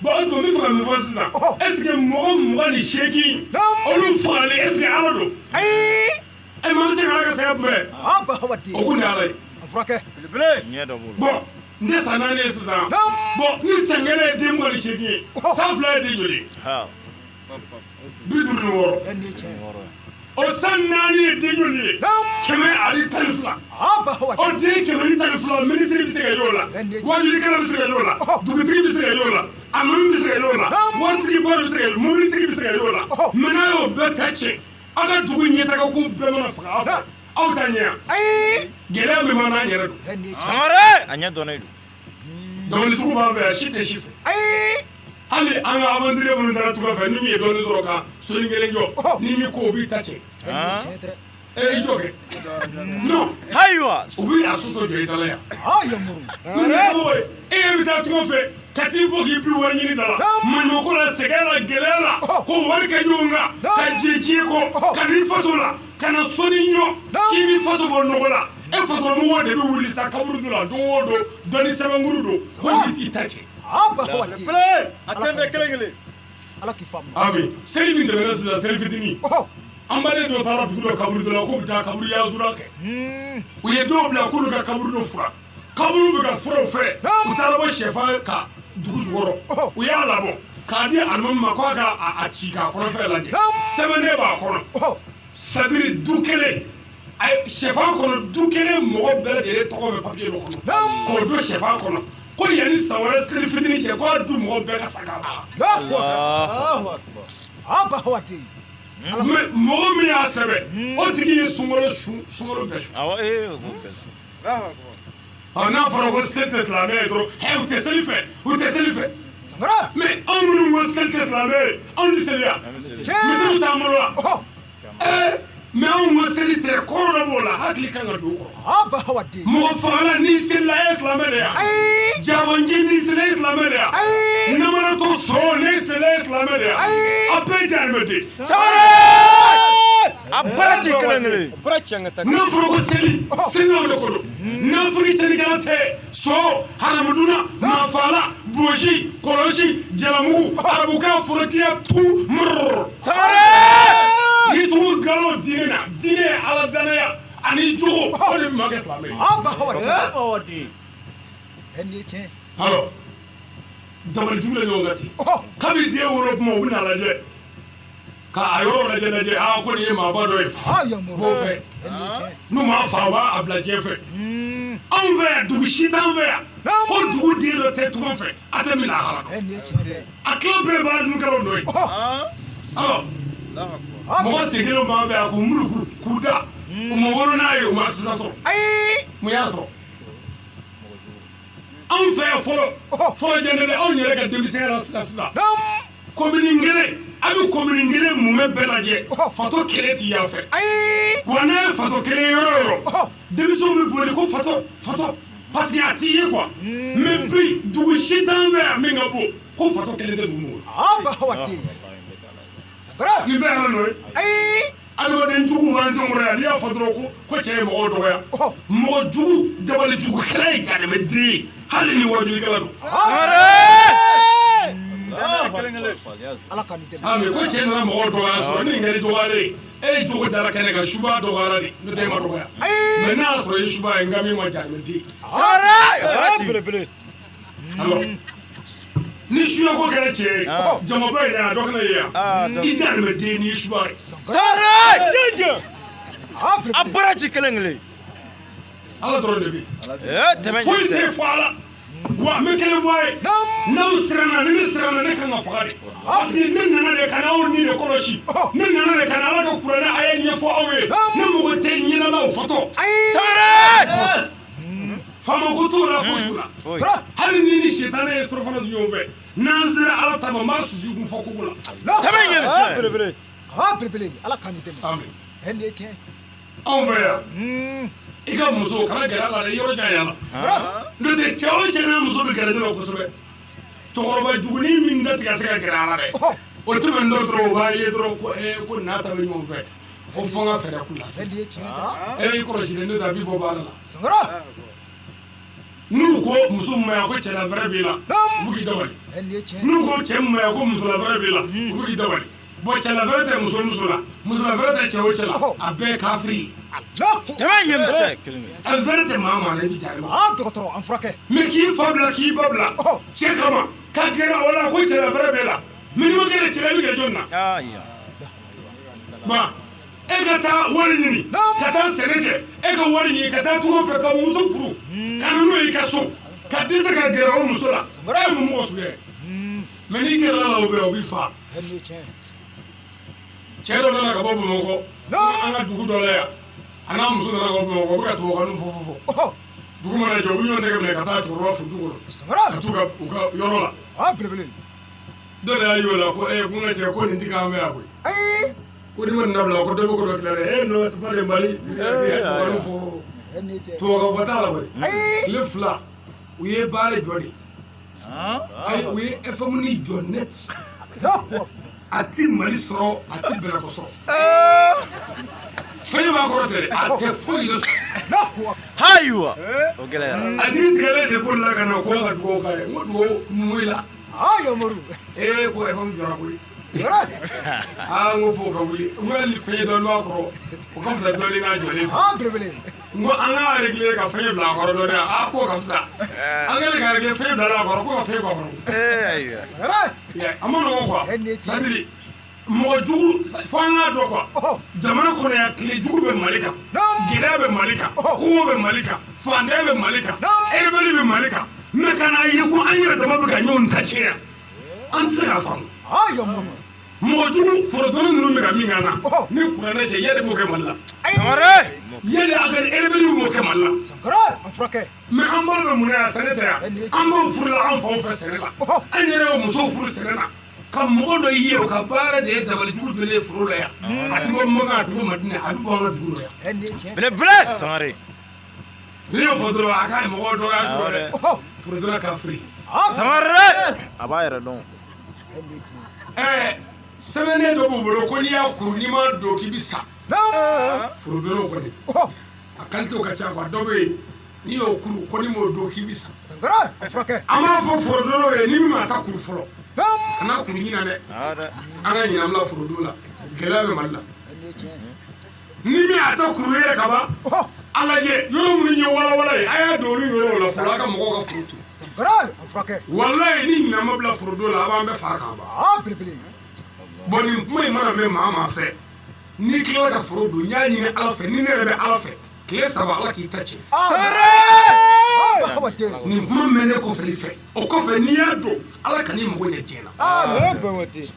Bon o tuma n bɛ fɛ ka min fɔ sisan, est ce que mɔgɔ 28 olu fagalen, est ce que Ala don? Ɛ maa bɛ se ka Ala ka saya kunbɛn? O kun tɛ Ala ye. Bon n tɛ san 4 ye sisan. Bon ni san kelen ye den 28 ye, san 2 ye den joli ye? 56. O san 4 ye den joli ye? 112. O den 112, minisiri bɛ se ka y'o la, wajulikɛla bɛ se ka y'o la, dugutigi bɛ se ka y'o la, alimami bɛ se ka y'o la, waritigiba bɛ se ka y'o la, mobilitigi bɛ se ka y'o la. Mais n'a y'o bɛɛ ta tiɲɛ, aw ka dugu ɲɛtaga ko bɛɛ mana faga aw fɛ, aw t'a ɲɛ yan. Gɛlɛya min b'an n'an yɛrɛ don. Sangare a ɲɛ dɔnnen don. Dabalijugu b'an fɛ yan, si tɛ si fɛ. Hali an ka aventurier minnu taara tunga fɛ, ni min ye dɔɔnin sɔrɔ ka sonin kelen jɔ, ni min ko o b'i ta tiɲɛ. I jɔ kɛ. Non. Ayiwa. U bɛ a so tɔ jɔ i da la yan. E bɛ taa tunga fɛ ka t'i bɔ k'i bi wari ɲini da la. Maɲumako la, sɛgɛn la, gɛlɛya la, ko wari kɛ ɲɔgɔn kan, ka jɛ diɲɛ kɔ, ka n'i faso la, ka na soni jɔ, k'i b'i faso bɔ nɔgɔ la. E fasomɔgɔw de bɛ wuli sa kaburu dɔ la don o don, dɔ ni sɛbɛnkuru don, ko i ta cɛ. A tɛ kelen kelen. Ala k'i faamu. Ami, seli min tɛmɛna sisan, seli fitinin. An baden dɔ taara dugu dɔ kaburu dɔ la k'u bɛ taa kaburu yazura kɛ. U ye dɔw bila k'olu ka kaburu dɔ furan. Kaburu bɛ ka fura u fɛ. U taara bɔ sɛfan ka dugu jukɔrɔ. U y'a labɔ k'a di alimami ma k'a ka a ci k'a kɔnɔfɛn lajɛ. Sɛbɛnden b'a kɔnɔ. C'est-à-dire du kelen. Sɛfan kɔnɔ du kelen mɔgɔ bɛɛ lajɛlen tɔgɔ bɛ papiye dɔ kɔnɔ. K'o don sɛfan kɔnɔ. Ko yanni san wɛrɛ seli fitinin cɛ k'a du mɔgɔ bɛɛ ka sa k'a ban. Mɔgɔ min y'a sɛbɛn o tigi ye sunkalo sunkalo bɛɛ sun. N'a fɔra ko seli tɛ silamɛ ye dɔrɔn, u tɛ seli fɛ, u tɛ seli fɛ. Mais anw minnu ko seli tɛ silamɛ ye, anw tɛ seli yan. Misiriw t'an bolo wa? Mais anw ko seli tɛ, kɔrɔ dɔ b'o la, hakili kan ka don o kɔrɔ. Mɔgɔ fagala n'i selila e ye silamɛ de ye. Jabɔnji n'i selila e ye silamɛ de ye. Namaratɔ sɔrɔ n'e selila e ye silamɛ de ye. A bɛɛ jahanamɛden. A baara tɛ kelen kelen. N'a fɔra ko seli, selilaw de ko don. Nafolo cɛnnikɛla tɛ, sɔrɔ, haramuduna, maafagala, bosi, kɔlɔsi, jalamugu, arabukan forokiya tu murr. Ni tugu galo diinɛ na, diinɛ ye ala danaya ani jogo, o de bɛ maa kɛ silamɛ ye. Alors, dabali jugu la ɲɔgɔn kan ten. Kabi den wolo kuma u bɛ n'a lajɛ. K'a yɔrɔ lajɛ aa ko nin ye maaba dɔ ye. B'o fɛ. N'u m'a fa u b'a bila diɲɛ fɛ. Anw fɛ yan dugu si t'an fɛ yan. Ko dugu den dɔ tɛ tunga fɛ a tɛ min lahara dɔn. A tila bɛɛ baara dukɛlaw nɔ ye. Alors mɔgɔ sen kelen b'an fɛ yan k'u muruku k'u da. U ma wolo n'a ye, u ma accident sɔrɔ. Mun y'a sɔrɔ? Anw fɛ yan fɔlɔ fɔlɔ jɛn tɛ dɛ, anw yɛrɛ ka denmisɛnya la sisan sisan. Commune kelen, a bɛ commune kelen mumɛ bɛɛ lajɛ, fatɔ kelen tɛ yan fɛ. Wa n'a ye fatɔ kelen ye yɔrɔ o yɔrɔ, denmisɛnw bɛ boli ko fatɔ fatɔ parce que a t'i ye quoi. Mais bi dugu si t'an fɛ yan min ka bon ko fatɔ kelen tɛ dugu min kɔnɔ. Nin bɛɛ y'Ala nɔ ye. Adamaden jugu b'an senkɔrɔ yan, n'i y'a fɔ dɔrɔn ko cɛ ye mɔgɔw dɔgɔya. Mɔgɔ jugu, dabali jugukɛla ye jahanamɛden ye, hali ni wajulikɛla don. Ami ko cɛ nana mɔgɔw dɔgɔya sɔrɔ ni kɛra dɔgɔyalen ye, e ye jogo dara kɛnɛ kan, suba dɔgɔyara de, n'o tɛ e ma dɔgɔya. Mais n'a y'a sɔrɔ i ye suba ye, n ka min ma jahanamɛden. Alors ni suyako kɛra cɛ ye, jamaba in na yan, dɔ kana ye yan, i jahanamɛden n'i ye suba ye. A baara ti kelen kelen. Ala dɔrɔn de bɛ yen. Foyi tɛ fɔ a la. Wa n bɛ kelen fɔ a ye, n'aw siranna, ni ne siranna, ne kan ka faga de, parce que ne nana de ka na aw ni de kɔlɔsi, ne nana de ka na Ala ka kuranɛ aya ɲɛfɔ aw ye, ne mago tɛ ɲɛna la o fatɔ. Faama ko t'o la, foyi t'o la. Hali ni sitanɛ ye surafana dun ɲɔgɔn fɛ, n'an sera Ala ta ma, n b'a susu kun fɔ kogo la. Ala k'an dɛmɛ. Anw fɛ yan, i ka muso kana gɛrɛ a la dɛ, yɔrɔ jan la. N'o tɛ cɛ o cɛ n'a muso bɛ gɛrɛ ɲɔgɔn na kosɛbɛ, cɛkɔrɔba jugunin min da tigɛ se ka gɛrɛ a la dɛ, o tɛmɛnen dɔ dɔrɔn o b'a ye dɔrɔn ko n'a ta bɛ ɲɔgɔn fɛ, ko fo n ka fɛɛrɛ k'u la sisan. E y'i kɔlɔsi dɛ, n'o tɛ a b'i bɔ baara la. N'u ko muso ma yan ko cɛla fɛrɛ b'i la, u bɛ k'i dabali. N'u ko cɛ ma yan ko musola fɛrɛ b'i la, u bɛ k'i dabali. Bon cɛla fɛrɛ tɛ muso muso la, musola fɛrɛ tɛ cɛ o cɛ la, a bɛɛ ye kafiri ye. A fɛrɛ tɛ maa maa la, i bɛ jaabi. Dɔgɔtɔrɔ an furakɛ. Mais k'i fa bila k'i ba bila cɛ kama ka gɛrɛ o la ko cɛla fɛrɛ b'e la, mais n'i ma gɛrɛ cɛ la, i bɛ gɛrɛ jɔn na? Bon E ka taa wari ɲini ka taa sɛnɛ kɛ, e ka wari ɲini ka taa tunga fɛ ka muso furu ka na n'o ye i ka so, ka dɛsɛ ka gɛrɛ o muso la, e ye mun mɔgɔ suguya ye? Mais n'i gɛrɛla la o bɛ o b'i fa. Cɛ dɔ nana ka bɔ Bamakɔ, an ka dugu dɔ la yan, a n'a muso nana ka bɔ Bamakɔ, u bɛ ka tubabukanw fɔ fɔ fɔ. Dugu mana jɛ, u bɛ ɲɔgɔn tɛgɛ minɛ ka taa cɛkɔrɔba fo du kɔnɔ, ka t'u ka u ka yɔrɔ la. Dɔ de y'a y'o la ko ko n ka cɛ ko nin tɛ k'an fɛ yan koyi. Ko n'i ma nin dabila ko dɔ bɛ ko dɔ tila dɛ. Non, c'est pas de Mali. Tubabukanw fɔ tubabukan fɔ t'a la koyi. Tile 2 u ye baara jɔ de. Ayi, u ye FM ni jɔ net. A ti Mali sɔrɔ, a ti Bɛlɛkɔ sɔrɔ. Fɛn b'a kɔrɔ tɛ dɛ, a tɛ foyi de sɔrɔ. Ayiwa, o gɛlɛyara. A jigi tigɛlen de bolila ka na ko ka dugawu k'a ye. N ko dugawu mun la? Ee ko FM jɔra koyi. Aa n ko fo ka wuli. N ko hali fɛn dɔ b'a kɔrɔ, o ka fisa dɔɔnin n'a jɔlen. N ko an k'a réglé ka fɛn bila a kɔrɔ dɔɔnin. A k'o ka fisa. An kɛlen ka réglé fɛn bila a kɔrɔ, ko ka fɛn bɔ a kɔrɔ. A ma nɔgɔn quoi. C'est à dire mɔgɔ jugu fo an k'a dɔn quoi. Jamana kɔnɔ yan, tile jugu bɛ Mali kan, gɛlɛya bɛ Mali kan, kɔngɔ bɛ Mali kan, fantanya bɛ Mali kan, rebelle bɛ Mali kan. Mais ka n'a ye ko an yɛrɛ dama bɛ ka ɲɔgɔn ta tiɲɛ yan, an tɛ se k'a faamu. Mɔgɔ jugu forodɔnni ninnu bɛ ka min k'an na, ni kuranɛ cɛ, yɛlɛ b'o kɛ Mali la. Yɛlɛ a ka rebelle b'o kɛ Mali la. Mais an balo bɛ mun na yan, sɛnɛ tɛ yan. An b'o furu la an faw fɛ sɛnɛ la. An yɛrɛ y'o musow furu sɛnɛ na. Ka mɔgɔ dɔ ye o ka baara de ye dabalijugu jɔlen foro la yan. A tɛ bɔ Makan, a tɛ bɔ Madinɛ, a bɛ bɔ an ka dugu la yan. Belebele Sangare. N'i y'o fɔ dɔrɔn a ka mɔgɔ dɔ y'a sɔrɔ dɛ. Forodonna ka firi. Sangare. A b'a yɛrɛ dɔn. Sɛbɛnnen dɔ b'u bolo ko n'i y'a kuru n'i ma don k'i bɛ sa. Forodonnaw kɔni. A qualité ka ca quoi, dɔ bɛ yen n'i y'o kuru ko n'i m'o don k'i bɛ sa. An b'a fɔ forodonnaw ye ni min ma taa kuru fɔlɔ. Kana kuru ɲina dɛ. An ka ɲinɛ an bila forodon la. Gɛlɛya bɛ Mali la. Ni min y'a ta kuru yɛrɛ ka ban, a lajɛ yɔrɔ minnu ye walawala ye, a y'a don olu yɔrɔw la fɔlɔ, a ka mɔgɔw ka foro to. Walayi ni ɲinɛ ma bila forodon la, a b'an bɛɛ faga k'an ban. Bon nin kuma in mana mɛn maa maa fɛ, n'i tilala ka foro don, n y'a ɲini Ala fɛ, ni ne yɛrɛ bɛ Ala fɛ, tile 3 Ala k'i ta tiɲɛ. Nin kuma mɛnnen kɔfɛ i fɛ, o kɔfɛ n'i y'a don, Ala kan'i mago ɲɛ diɲɛ na.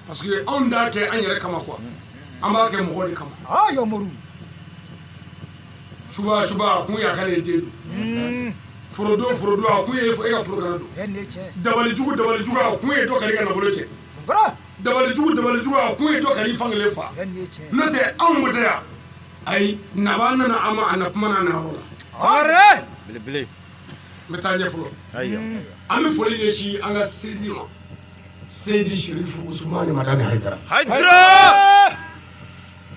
Parce que anw t'a kɛ an yɛrɛ kama quoi. An b'a kɛ mɔgɔ de kama. Suba suba a kun ye a ka ne den don. Forodon forodon a kun ye e ka foro kana don. Dabalijugu dabalijugu a kun ye dɔ ka n'i ka nafolo cɛ. Dabalijugu dabalijugu a kun ye dɔ ka n'i fankelen fa. N'o tɛ anw ko tɛ yan. Ayi nabaa nana an ma a na kuma n'a nayɔrɔ la. Sangare. Belebele. N bɛ taa ɲɛ fɔlɔ. An bɛ foli ɲɛsin an ka Seyidi ma. Seyidi Sherifu Usumani Madani Hayidara. Hayidara.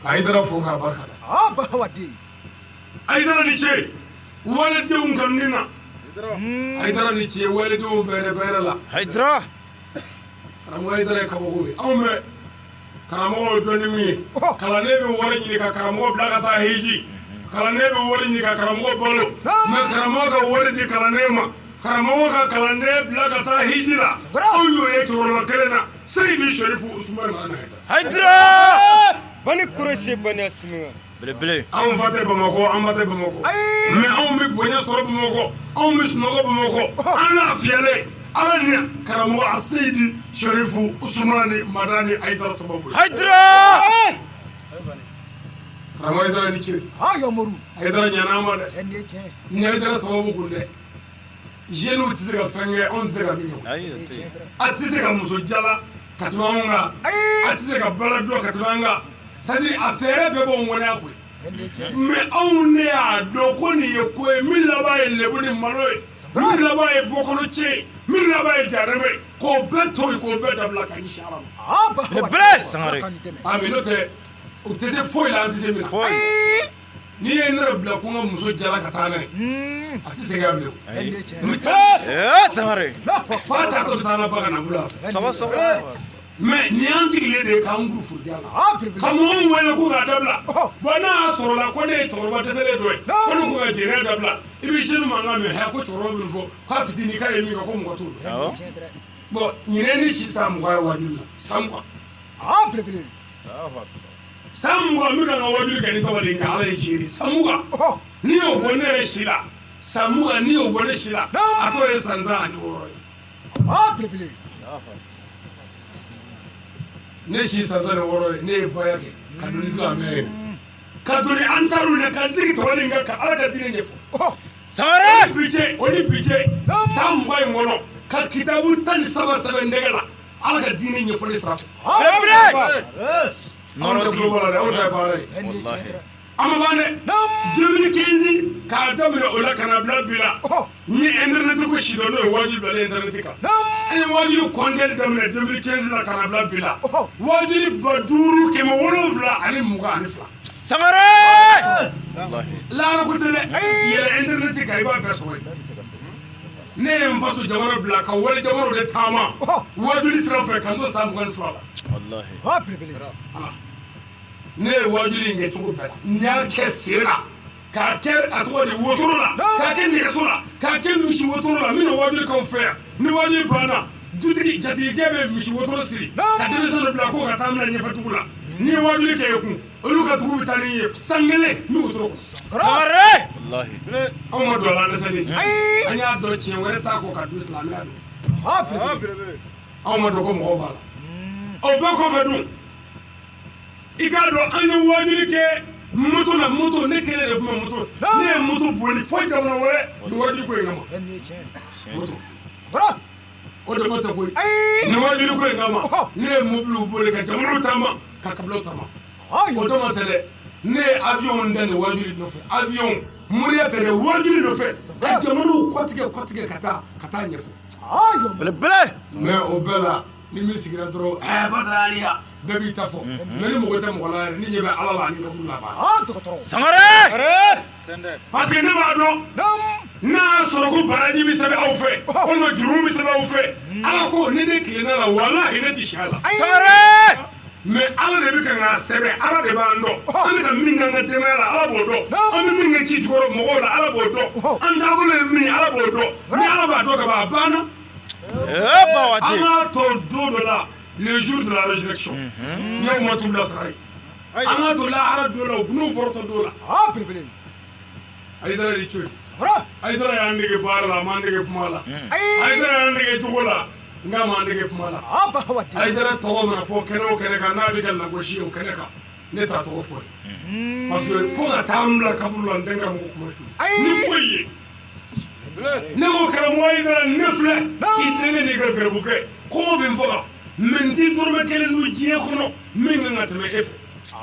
Hayidara fo k'a barika da. Hayidara ni ce walidenw kanuni na. Hayidara ni ce walidenw bɛrɛ bɛrɛ la. Hayidara. Karamɔgɔ Hayidara ye kabako ye. Anw bɛ karamɔgɔw dɔn ni min ye. Kalanden bɛ wari ɲini ka karamɔgɔ bila ka taa hiji. Kalanden bɛ wari ɲini ka karamɔgɔ balo. Mais karamɔgɔ ka wari di kalanden ma. Karamɔgɔ ka kalanden bila ka taa hiji la. Anw y'o ye cɛkɔrɔba kelen na. Seyidi Sherifu Usumani Madani Hayidara. Bani Kuresi bani Asimi. Belebele. Anw fa tɛ Bamakɔ, an ba tɛ Bamakɔ. Mais anw bɛ bonya sɔrɔ Bamakɔ, anw bɛ sunɔgɔ Bamakɔ, an lafiyalen. Ala ni karamɔgɔ Seyidi Sherifu Usumani Madani Hayidara sababu. Hayidara. Karamɔgɔ Hayidara ni ce. Hayidara ɲɛna an ma dɛ. Ni Hayidara sababu kun dɛ. Jeunes tɛ se ka fɛn kɛ, anw tɛ se ka min kɛ. A tɛ se ka muso jala ka tɛmɛ anw kan. A tɛ se ka bala dɔn ka tɛmɛ an kan. C'est à dire a fɛɛrɛ bɛɛ b'anw kɔnɔ koyi. Mais anw de y'a dɔn ko nin ye ko ye min laban ye lebu ni malo ye, min laban ye bɔkolo cɛ ye, min laban ye jahanama ye, k'o bɛɛ to yen, k'o bɛɛ dabila ka ɲɛsin Ala ma. Belebele. Sangare. Ami n'o tɛ u tɛ se foyi la, an tɛ se min na. N'i ye ne yɛrɛ bila ko n ka muso jala ka taa n'a ye, a tɛ segin a bilen. Sangare. Fa taatɔ bɛ taa n'a ba ka nafolo la. Saba saba. Mais nin y'an sigilen de ye k'an kuru forodiya la. Ka mɔgɔw wele ko k'a dabila. Bon n'a y'a sɔrɔ la ko ne ye cɛkɔrɔba dɛsɛlen dɔ ye. Ko ne ko ka jɛnɛya dabila. I bɛ jeune mankan mɛn hɛ ko cɛkɔrɔba bɛ nin fɔ k'a fitinin k'a ye min kɛ ko mɔgɔ t'o dɔn. Bon ɲinɛ ni si san 20 ye wajuli la san 20. San 20 n bɛ ka n ka wajuli kɛ ni tɔgɔ de ye nka Ala ye seere san 20 n'i y'o bɔ ne yɛrɛ si la san 20 n'i y'o bɔ ne si la a tɔ ye san 16 ye. Belebele. Ne si san 16 ye ne ye baya kɛ ka don ni silamɛya ye ka don ni ansaruw ye ka n sigi tɔgɔ in kan ka Ala ka diinɛ ɲɛfɔ. Sangare. O ni bi cɛ san 20 in kɔnɔ ka kitabu 13 sɛbɛn nɛgɛ la Ala ka diinɛ ɲɛfɔli sira fɛ. Belebele. Anw tɛ tulo bɔ la dɛ, anw ta ye baara ye. Wallahi. An ma ban dɛ. 2015 k'a daminɛ o la ka na bila bi la n ye internet ko si dɔn n'o ye waajuli bilalen internet kan. An ye waajuli kɔntɛli daminɛ 2015 la ka na bila bi la waajuli 5722. Sangare. Wallahi. Lahara ko tɛ dɛ, yɛlɛ internet kan i b'a bɛɛ sɔrɔ yen. Ne ye n faso jamana bila ka wali jamanaw de taama waajuli sira fɛ ka n to san 22 la. Wallahi. Belebele. Ne ye waajuli in kɛ cogo bɛɛ la n y'a kɛ sen na k'a kɛ a tɔgɔ di wotoro la k'a kɛ nɛgɛso la k'a kɛ misi wotoro la n bɛna waajuli k'aw fɛ yan ni waajuli banna dutigi jatigikɛ bɛ misi wotoro siri ka denmisɛn dɔ bila k'o ka taa minɛ ɲɛfɛ dugu la n'i ye waajuli kɛ i kun olu ka dugu bɛ taa n'i ye san kelen ni wotoro kɔnɔ. Sangare. Wallahi. Anw ma don a la an dɛsɛlen an y'a dɔn tiɲɛ wɛrɛ t'a kɔ ka dun silamɛya don. Anw ma dɔn ko mɔgɔw b'a la o bɛɛ kɔfɛ dun i k'a dɔn an ye waajuli kɛ moto la moto ne kelen de tun bɛ moto ne ye moto boli fo jamana wɛrɛ nin waajuli ko in kama moto o de ma tɛ koyi nin waajuli ko in kama ne ye mobiliw boli ka jamanaw taama ka kabilaw taama o dama tɛ dɛ ne ye avion da nin waajuli nɔfɛ avion moriya tɛ dɛ waajuli nɔfɛ ka jamanaw kɔtigɛ ka taa ɲɛfɔ. Belebele. Mais o bɛɛ la ni min sigira dɔrɔn Badara Aliya bɛɛ b'i ta fɔ mais ni mɔgɔ tɛ mɔgɔ la yɛrɛ ni ɲɛ bɛ Ala la ani kaburu la a b'a. Sangare. Parce que ne b'a dɔn n'a y'a sɔrɔ ko baraji bɛ sɛbɛn aw fɛ walima jurumu bɛ sɛbɛn aw fɛ Ala ko ni ne tilenna la walahi ne tɛ si a la. Sangare. Mais Ala de bɛ kan k'a sɛbɛn Ala de b'an dɔn an bɛ ka min kɛ an ka denbaya la Ala b'o dɔn an bɛ min kɛ ci jukɔrɔ mɔgɔw la Ala b'o dɔn an taabolo ye min ye Ala b'o dɔn ni Ala b'a dɔn ka ban a banna. An k'a to don dɔ la le jour de la résurrection yawma tubla sarayi an k'a to lahara don la n'u bɔrɔtɔ don la. Ayidara de ce Ayidara y'an dege baara la a m'an dege kuma la Ayidara y'an dege cogo la nka m'an dege kuma la Ayidara tɔgɔ mana fɔ kɛnɛ o kɛnɛ kan n'a bɛ ka lagosi o kɛnɛ kan ne t'a tɔgɔ fɔ ye parce que fo ka taa n bila kaburu la n tɛ karamɔgɔ kuma su ni foyi ye. Ne ko karamɔgɔ Ayidara ne filɛ k'i denkɛ n'i ka garibukɛ kɔngɔ bɛ n faga mais n tɛ dɔrɔmɛ kelen dun diɲɛ kɔnɔ min kan ka tɛmɛ e fɛ. O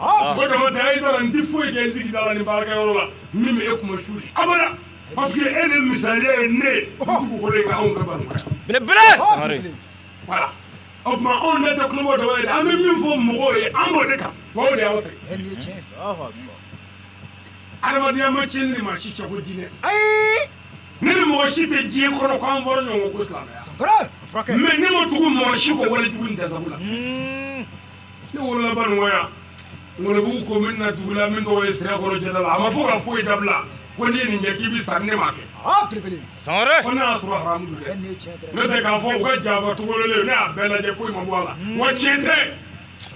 dama tɛ Ayidara n tɛ foyi kɛ n sigida la ni baarakɛyɔrɔ la min bɛ e kuma su abada parce que e de misaliya ye ne ye dugukolo in kan anw fɛ Bamakɔ yan. Belebele. Voilà o tuma anw ne tɛ kulobɔ dama ye dɛ an bɛ min fɔ mɔgɔw ye an b'o de kan wa o de y'aw ta ye. Adamadenya ma tiɲɛ ni maa si cɛ ko diinɛ. Ne ni mɔgɔ si tɛ diɲɛ kɔnɔ ko an fɔra ɲɔgɔn kɔ ko silamɛya. Mais ne ma tugu mɔgɔ si kɔ wale jugu ni dasago la. Ne wolola Banikɔ yan Ngɔlɔbugu commune na dugu la min tɔgɔ ye Sirakɔrɔ Jɛda la a ma fɔ ka foyi dabila ko n'i ye nin kɛ k'i bɛ sa ne m'a kɛ. Sangare. Ko ne y'a sɔrɔ haramu don dɛ. N'o tɛ k'a fɔ u ka janfa togololen ne y'a bɛɛ lajɛ foyi ma bɔ a la wa tiɲɛ tɛ.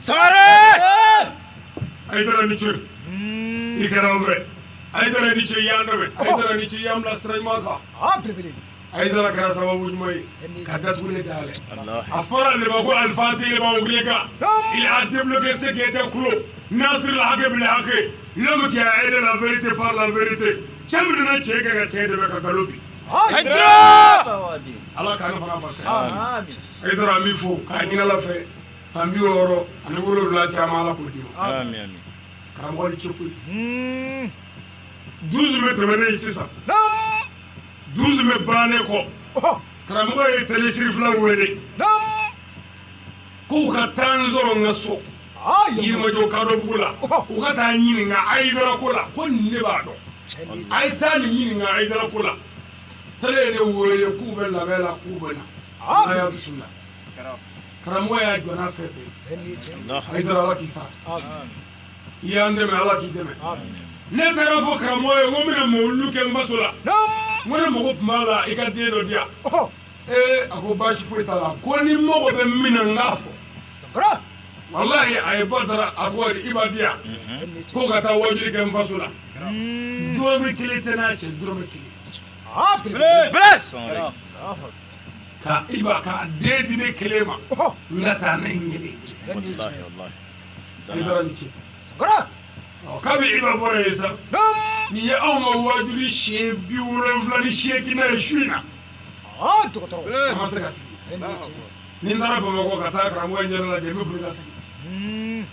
Sangare. Ayidara ni ce i kɛra an fɛ. Ayidara ni ce i y'an dɛmɛ Ayidara ni ce i y'an bila sira ɲuman kan. Ayidara kɛra sababu ɲuman ye ka datugulen dayɛlɛ. A fɔra ale ma ko Alifati lima uglika il a débloqué ce qui était clos Nasir al-Haqq bil Haqq l'homme qui a aidé la vérité par la vérité cɛ min nana cɛ kɛ ka cɛ dɛmɛ ka nkalon bin. Ayidara. Ala k'an fana barika. Ayidara an b'i fo k'a ɲini Ala fɛ san 67 caman Ala k'o d'i ma. Amin amin. Karamɔgɔ ni ce koyi. 12 mai tɛmɛnen sisan 12 mai bannen kɔ karamɔgɔ ye télé sirifila wele k'u ka taa n sɔrɔ n ka so Yirimajɔ Kadɔbugu la u ka taa ɲininka Ayidara ko la ko nin ne b'a dɔn a ye taa nin ɲininka Ayidara ko la télé ye ne wele k'u bɛ labɛn la k'u bɛ na ala y'a bisimila karamɔgɔ y'a jɔ n'a fɛn bɛɛ ye Ayidara Ala k'i sara i y'an dɛmɛ Ala k'i dɛmɛ. Ne taara fɔ karamɔgɔ ye n ko n bɛna mawuludu kɛ n faso la n ko ne mago tun b'a la i ka den dɔ di yan ee a ko baasi foyi t'a la ko ni mago bɛ min na n k'a fɔ. Walahi a ye Badara a tɔgɔ di Iba di yan ko ka taa wajuli kɛ n faso la. Dɔrɔmɛ kelen tɛ n'a cɛ, dɔrɔmɛ kelen. Ka Iba ka den di ne kelen ma, n ka taa n'a ye n kelen. Hayidara ni ce. Kabi Iba bɔra yen sa, nin ye anw ka wajuli siɲɛ 78nan ye su in na. An ma se ka sigi. Ni n taara Bamakɔ ka taa karamɔgɔ in yɛrɛ lajɛ, n bɛ boli ka segin.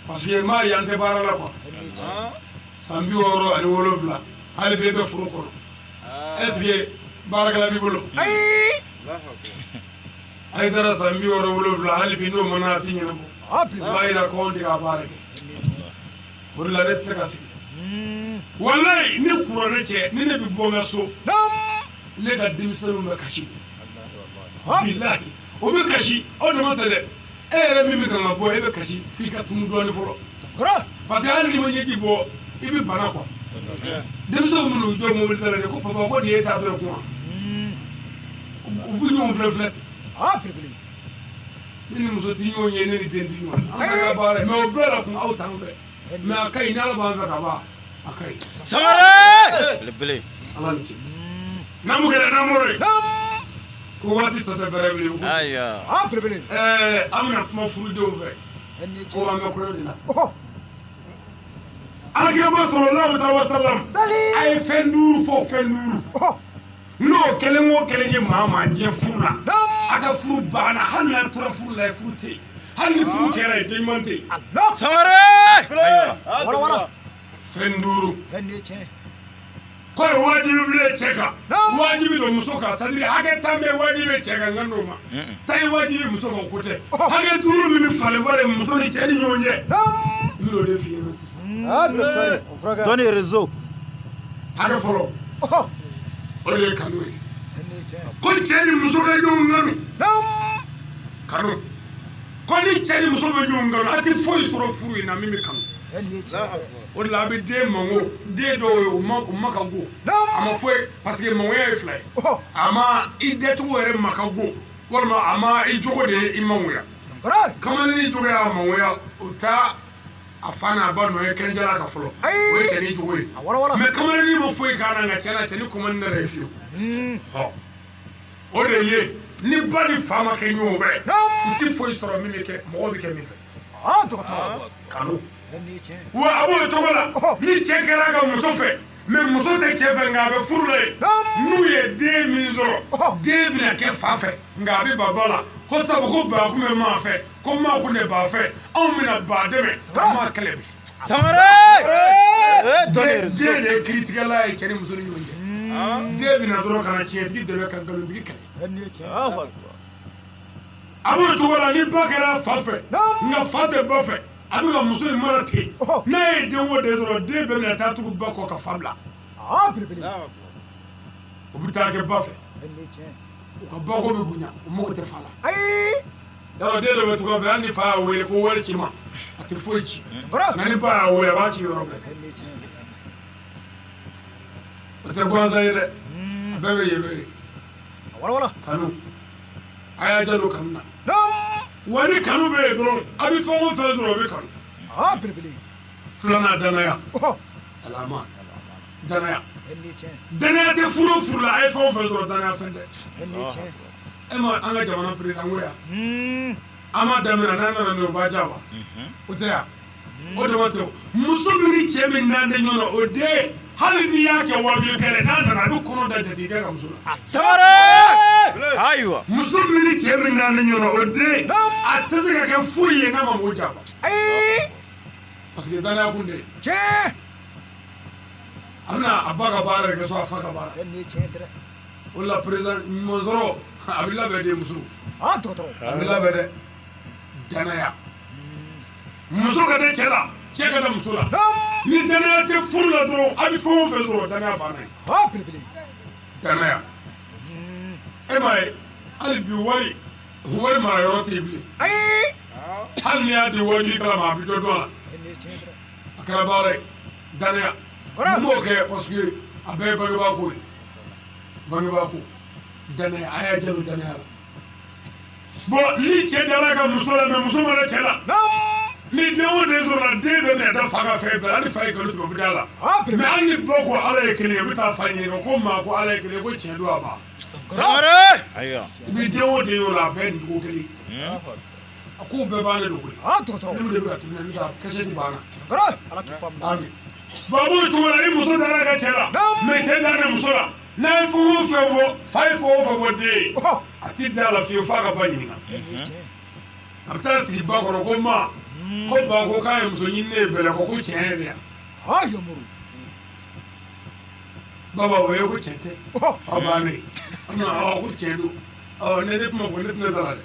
Parce que n b'a ye an tɛ baara la quoi. San 67 hali bi e bɛ foro kɔnɔ. Est ce que baarakɛla b'i bolo? Hayidara san 67 hali bi n'o mana a ti ɲɛnabɔ. O b'a yira ko anw tɛ ka baara kɛ. O de la ne tɛ se ka sigi. Walayi ni kuranɛ cɛ, ni ne bɛ bɔ n ka so, ne ka denmisɛnninw bɛ kasi. Bilahi o bɛ kasi, aw dama tɛ dɛ. E yɛrɛ min bɛ kan ka bɔ, e bɛ kasi f'i ka tunu dɔɔnin fɔlɔ. Parce que hali n'i ma ɲɛji bɔ, i bɛ bana quoi. Denmisɛnw minnu jɔ mobili da la dɛ, ko papa ko nin ye e taatɔ ye kuma. U bɛ ɲɔgɔn filɛ filɛ ten. Ne ni muso tɛ ɲɔgɔn ye, ne ni den tɛ ɲɔgɔn ye. An ka baara ye, mais o bɛɛ la kun aw t'an fɛ. Mais a ka ɲi, ni Ala b'an fɛ ka ban, a ka ɲi. Sangare! Ala ni ce. N'an kɛra n'an bɔra yen. Ko waati tɔ tɛ bɛrɛ bilen. Ayiwa. An bɛna kuma furudenw fɛ. Ko an bɛ kɔɲɔ de la. Alakiraba sallallahu alaihi wa sallam. A ye fɛn duuru fɔ, fɛn duuru. N'o kelen o kelen ye maa maa jɛ furu la, a ka furu banna, hali n'a tora furu la, furu tɛ yen. Hali ni furu kɛra yen, den ɲuman tɛ yen. Sangare! Fɛn duuru. K'o ye wajibi bilen cɛ kan, wajibi don muso kan, c'est à dire hakɛ 10 bɛ wajibi cɛ kan, n ka n'o ma. 10 ye wajibi muso kan, o ko tɛ. Hakɛ duuru min bɛ falen falen muso ni cɛ ni ɲɔgɔn cɛ, n bɛn'o de f'i ɲɛna sisan. Dɔnni réseau. Hakɛ fɔlɔ, o de ye kanu ye. Ko cɛ ni muso ka ɲɔgɔn kanu. Kanu. Ko ni cɛ ni muso bɛ ɲɔgɔn kanu, a tɛ foyi sɔrɔ furu in na min bɛ kanu. O de la a bɛ den mango, den dɔw ye o ma ka go. A ma foyi, parce que mangoya ye fila ye. A ma i dɛcogo yɛrɛ ma ka go, walima a ma i jogo de ye i mangoya. Kamalennin jogo y'a mangoya, o t'a a fa n'a ba nɔ ye kɛnɛjala kan fɔlɔ. O ye cɛnin jogo ye. Mais kamalennin ma foyi k'a la, nka cɛ la cɛnin ko man di ne yɛrɛ ye fiyewu. O de ye ni ba ni fa ma kɛ ɲɔgɔn fɛ, u ti foyi sɔrɔ min bɛ kɛ mɔgɔw bɛ kɛ min fɛ. Kanu. Wa a b'o cogo la, ni cɛ kɛra a ka muso fɛ, mais muso tɛ cɛ fɛ, nka a bɛ furu la yen. N'u ye den min sɔrɔ, den bɛna kɛ fa fɛ, nka a bɛ ba ba la. Ko sabu ko ba kun bɛ maa fɛ, ko maa kun tɛ ba fɛ, anw bɛna ba dɛmɛ ka maa kɛlɛ bi. Sangare! Den de ye kiritigɛla ye cɛ ni muso ni ɲɔgɔn cɛ. Den bɛna dɔrɔn ka na tiɲɛtigi dɛmɛ ka nkalontigiw kɛlɛ. A b'o cogo la, ni ba kɛra fa fɛ, nka fa tɛ ba fɛ, a bɛ ka muso in mara ten. N'a ye den o den sɔrɔ, den bɛɛ bɛna taa tugu ba kɔ ka fa bila. O bɛ taa kɛ ba fɛ. U ka bako bɛ bonya, u mago tɛ fa la. Yarɔ den dɔ bɛ tugu a fɛ, hali ni fa y'a wele ko wari ci ma, a tɛ foyi ci. Nka ni ba y'a wele, a b'a ci yɔrɔ bɛɛ. O tɛ gansan ye dɛ, a bɛɛ bɛ yen bɛ yen. Kanu. A y'a janto kanu na. Wa ni kanu bɛ yen dɔrɔn, a bɛ fɛn o fɛn sɔrɔ, o bɛ kanu. Filanan, danaya. Alama. Danaya. Danaya tɛ furu o furu la, a ye fɛn o fɛn sɔrɔ, danaya fɛn tɛ. E ma an ka jamana président ko yan. An ma daminɛ, n'an nana n'o b'a janfa. O tɛ yan. O de ma tɛ o. Muso min ni cɛ min n'an tɛ ɲɔgɔn na, o den, hali n'i y'a kɛ wajibi kɛlɛ, n'a nana a bɛ kɔnɔ da jatigikɛ ka muso la. Sangare! Ayiwa. Muso min ni cɛ min n'an tɛ ɲɔgɔn na, o den, a tɛ se ka kɛ foyi ye n'a ma mɔgɔ janfa. Parce que danaya kun tɛ yen. A bɛna a ba ka baara de kɛ so, a fa ka baara. O de la président ɲuman sɔrɔ, a bɛ labɛn de muso. A bɛ labɛn dɛ. Danaya. Muso ka da cɛ la, cɛ ka da muso la. Ni danaya tɛ furu la dɔrɔn, a bɛ fɛn o fɛn sɔrɔ, danaya banna ye. Danaya. E m'a ye, hali bi wari mara yɔrɔ tɛ yen bilen. Hali n'i y'a di wajibi ma, a bɛ dɔ dɔn a la. A kɛra baara ye. Danaya. N b'o kɛ parce que a bɛɛ ye bangebaa ko ye. Bangebaa ko. Danaya, a y'a janto danaya la. Bon, ni cɛ dara ka muso la, mais muso ma da cɛ la. Ni den o den sɔrɔla, den bɛɛ bɛna da fa ka fɛn bɛɛ la, hali fa ye nkalon tigɛ, o bɛ da la. Mais hali ni ba ko Ala ye kelen ye, u bɛ taa fa ɲininka ko maa ko Ala ye kelen ye, ko tiɲɛ don a ma. Sangare. Ayiwa. I bɛ den o den ye o la, a bɛɛ ye nin cogo kelen. A kow bɛɛ bannen don koyi. Filimu de bɛ ka tɛmɛ ne ka kasɛti banna. Amin. Bon, a b'o cogo la, ni muso dara ka cɛ la, mais cɛ dara muso la, n'a ye fɛn o fɛn fɔ, fa ye fɛn o fɛn fɔ den ye, a t'i da la fiyewu f'a ka ba ɲininka. A bɛ taa sigi ba kɔrɔ ko ma, ko ba ko k'a ye muso ɲini ne ye bɛlɛ kɔ, ko tiɲɛ yɛrɛ yan. Baba o ye ko tiɲɛ tɛ. Aw bannen. Ko tiɲɛ don. Ɔ ne kuma fɔ ne tɛna da la dɛ.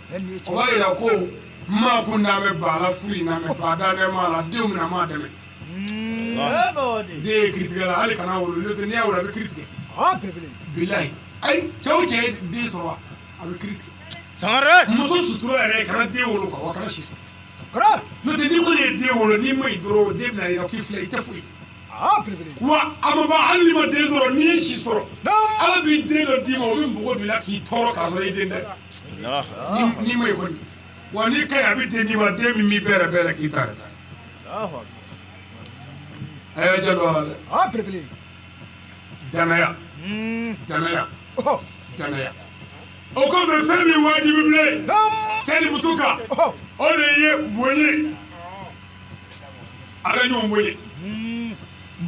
O b'a yira ko maa kun n'a bɛ ba la furu in na, mɛ ba da bɛ maa la, denw bɛna maa dɛmɛ. Den ye kiritigɛ la, hali kana wolo, n'o tɛ n'i y'a wolo a bɛ kiri tigɛ. Bilahi. Ayi, cɛ o cɛ ye den sɔrɔ a bɛ kiri tigɛ. Sangare. Muso sutura yɛrɛ kana den wolo quoi, wa kana si sɔrɔ. N'o tɛ n'i kɔni ye den wolo, n'i ma ɲi dɔrɔn, den bɛna yira k'i filɛ i tɛ foyi. Wa a ma ban, hali n'i ma den sɔrɔ, n'i ye si sɔrɔ, Ala b'i den dɔ d'i ma, o bɛ mɔgɔ don i la k'i tɔɔrɔ k'a sɔrɔ i den tɛ. N'i ma ɲi kɔni, wa n'i ka ɲi, a bɛ den d'i ma, den min b'i bɛrɛ bɛrɛ k'i ta ka taa. A y'a janto a la dɛ. Danaya, danaya, danaya. O kɔfɛ, fɛn min wajibi bilen cɛ ni muso kan, o de ye bonya. A ka ɲɔgɔn bonya.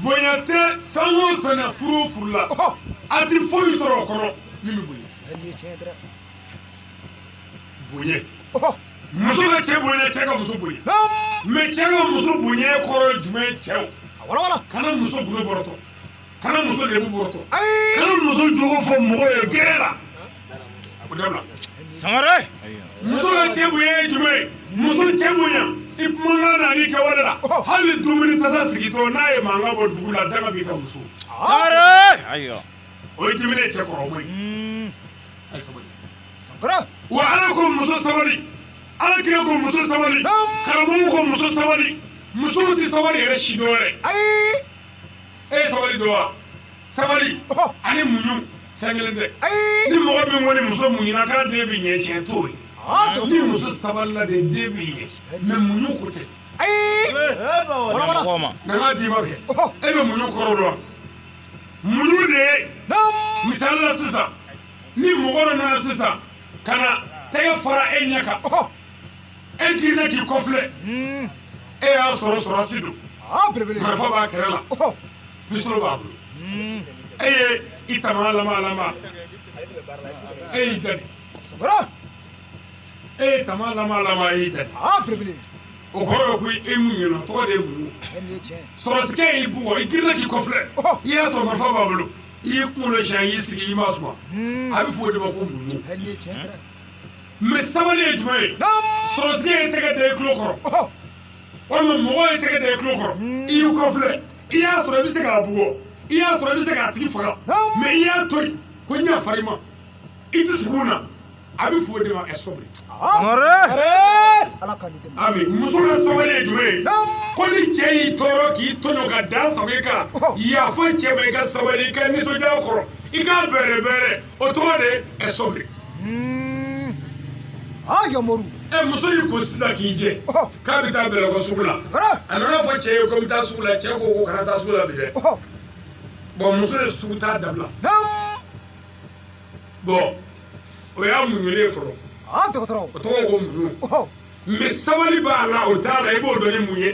Bonya tɛ fɛn o fɛn na, furu o furu la, a tɛ foyi sɔrɔ o kɔnɔ min bɛ bonya. Bonya. Muso ka cɛ bonya, cɛ ka muso bonya. Mais cɛ ka muso bonya kɔrɔ ye jumɛn ye cɛw? Kana muso gundo bɔrɔtɔ, kana muso lebu bɔrɔtɔ, kana muso jogo fɔ mɔgɔ ye gɛrɛ la, o dabila. Sangare. Muso ka cɛ bonya ye jumɛn ye? Muso cɛ bonya i kumakan na n'i kɛwale la, hali dumuni tasa sigitɔ n'a ye mankan bɔ dugu la, danga b'i ka muso. Sangare. Ayiwa. O ye dumuni ye cɛ kɔrɔ, o man ɲi. A ye sabali. Wa Ala ko muso sabali, Ala kira ko muso sabali, karamɔgɔw ko muso sabali. Musow tɛ sabali yɛrɛ si dɔn yɛrɛ. E ye sabali dɔn wa? Sabali ani muɲu fɛn kelen tɛ. Ni mɔgɔ min ko ni muso muɲuna k'a den bɛ ɲɛ, tiɲɛ t'o ye. Ni muso sabalila de, den bɛ ɲɛ, mais muɲu ko tɛ. Mɔgɔ ma. Na n k'a d'i ma kɛ. E bɛ muɲu kɔrɔ dɔn wa? Muɲu de ye, misali la sisan, ni mɔgɔ dɔ nana sisan ka na tɛgɛ fara e ɲɛ kan, e girinna k'i kɔfilɛ, e y'a sɔrɔ sɔrɔdasi don, marifa b'a kɛrɛ la, pistolet b'a bolo, e ye i tama lama lama, e y'i dadi, e ye tama lama lama, e y'i dadi, o kɔrɔ ye ko e muɲuna, tɔgɔ de ye muɲu. Sɔrɔdasikɛ y'i bugɔ, i girinna k'i kɔfilɛ, i y'a sɔrɔ marifa b'a bolo, i y'i kunkolo siɲɛ, i y'i sigi, i m'a suma, a bɛ fɔ o de ma ko muɲu. Mais sabali ye jumɛn ye? Sɔrɔdasikɛ ye tɛgɛ da i tulo kɔrɔ, walima mɔgɔ ye tɛgɛ da i tulo kɔrɔ, i y'i kɔfilɛ, i y'a sɔrɔ i bɛ se k'a bugɔ, i y'a sɔrɔ i bɛ se k'a tigi faga, mais i y'a to yen ko n yafara i ma, i dusukun na, a bɛ fɔ o de ma ɛ sabali. Sangare. Ami, muso ka sabali ye jumɛn ye? Ko ni cɛ y'i tɔɔrɔ k'i tɔɲɔ ka da sago i kan, yafa cɛ ma, i ka sabali, i ka nisɔndiya kɔrɔ, i k'a bɛrɛ bɛrɛ, o tɔgɔ de ye ɛ sabali. Ɛ, muso y'i ko sisan k'i jɛ k'a bɛ taa Bɛlɛkɔ sugu la, a nana fɔ cɛ ye ko n bɛ taa sugu la, cɛ ko ko kana taa sugu la bi dɛ. Bon, muso ye sugu taa dabila. Bon, o y'a muɲunen ye fɔlɔ, o tɔgɔ ko muɲu. Mais sabali b'a la, o t'a la, i b'o dɔn ni mun ye?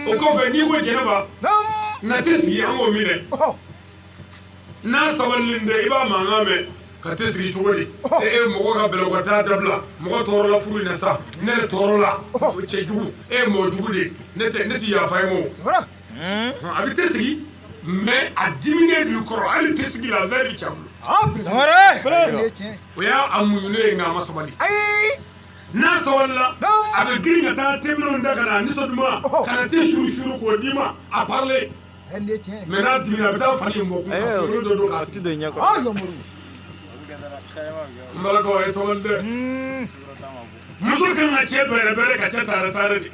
O kɔfɛ, n'i ko Jɛnɛba na tɛ sigi, an k'o minɛ, n'a sabalilen tɛ, i b'a mankan mɛn ka tɛ sigi cogo di? E mɔgɔ ka Bɛlɛkɔ taa dabila, mɔgɔ tɔɔrɔla furu in na sa, ne yɛrɛ tɔɔrɔla, o cɛ jugu, e ye mɔgɔ jugu de ye, ne tɛ yafa i ma o. A bɛ tɛ sigi, mais a diminen b'i kɔrɔ, hali tɛ sigi la, verre bɛ ci a bolo. Sangare. O y'a muɲunen ye, nka a ma sabali. N'a sabalila, a bɛ girin ka taa teminɛnw da ka na nisɔn duman ka na te suru suru k'o d'i ma, a parler. Mais n'a dimina, a bɛ taa fani in bɔ kun ka fini dɔ don k'a sigi. N balakaw, a ye sabali dɛ. Muso kan ka cɛ bɛrɛ bɛrɛ ka cɛ taara taara de.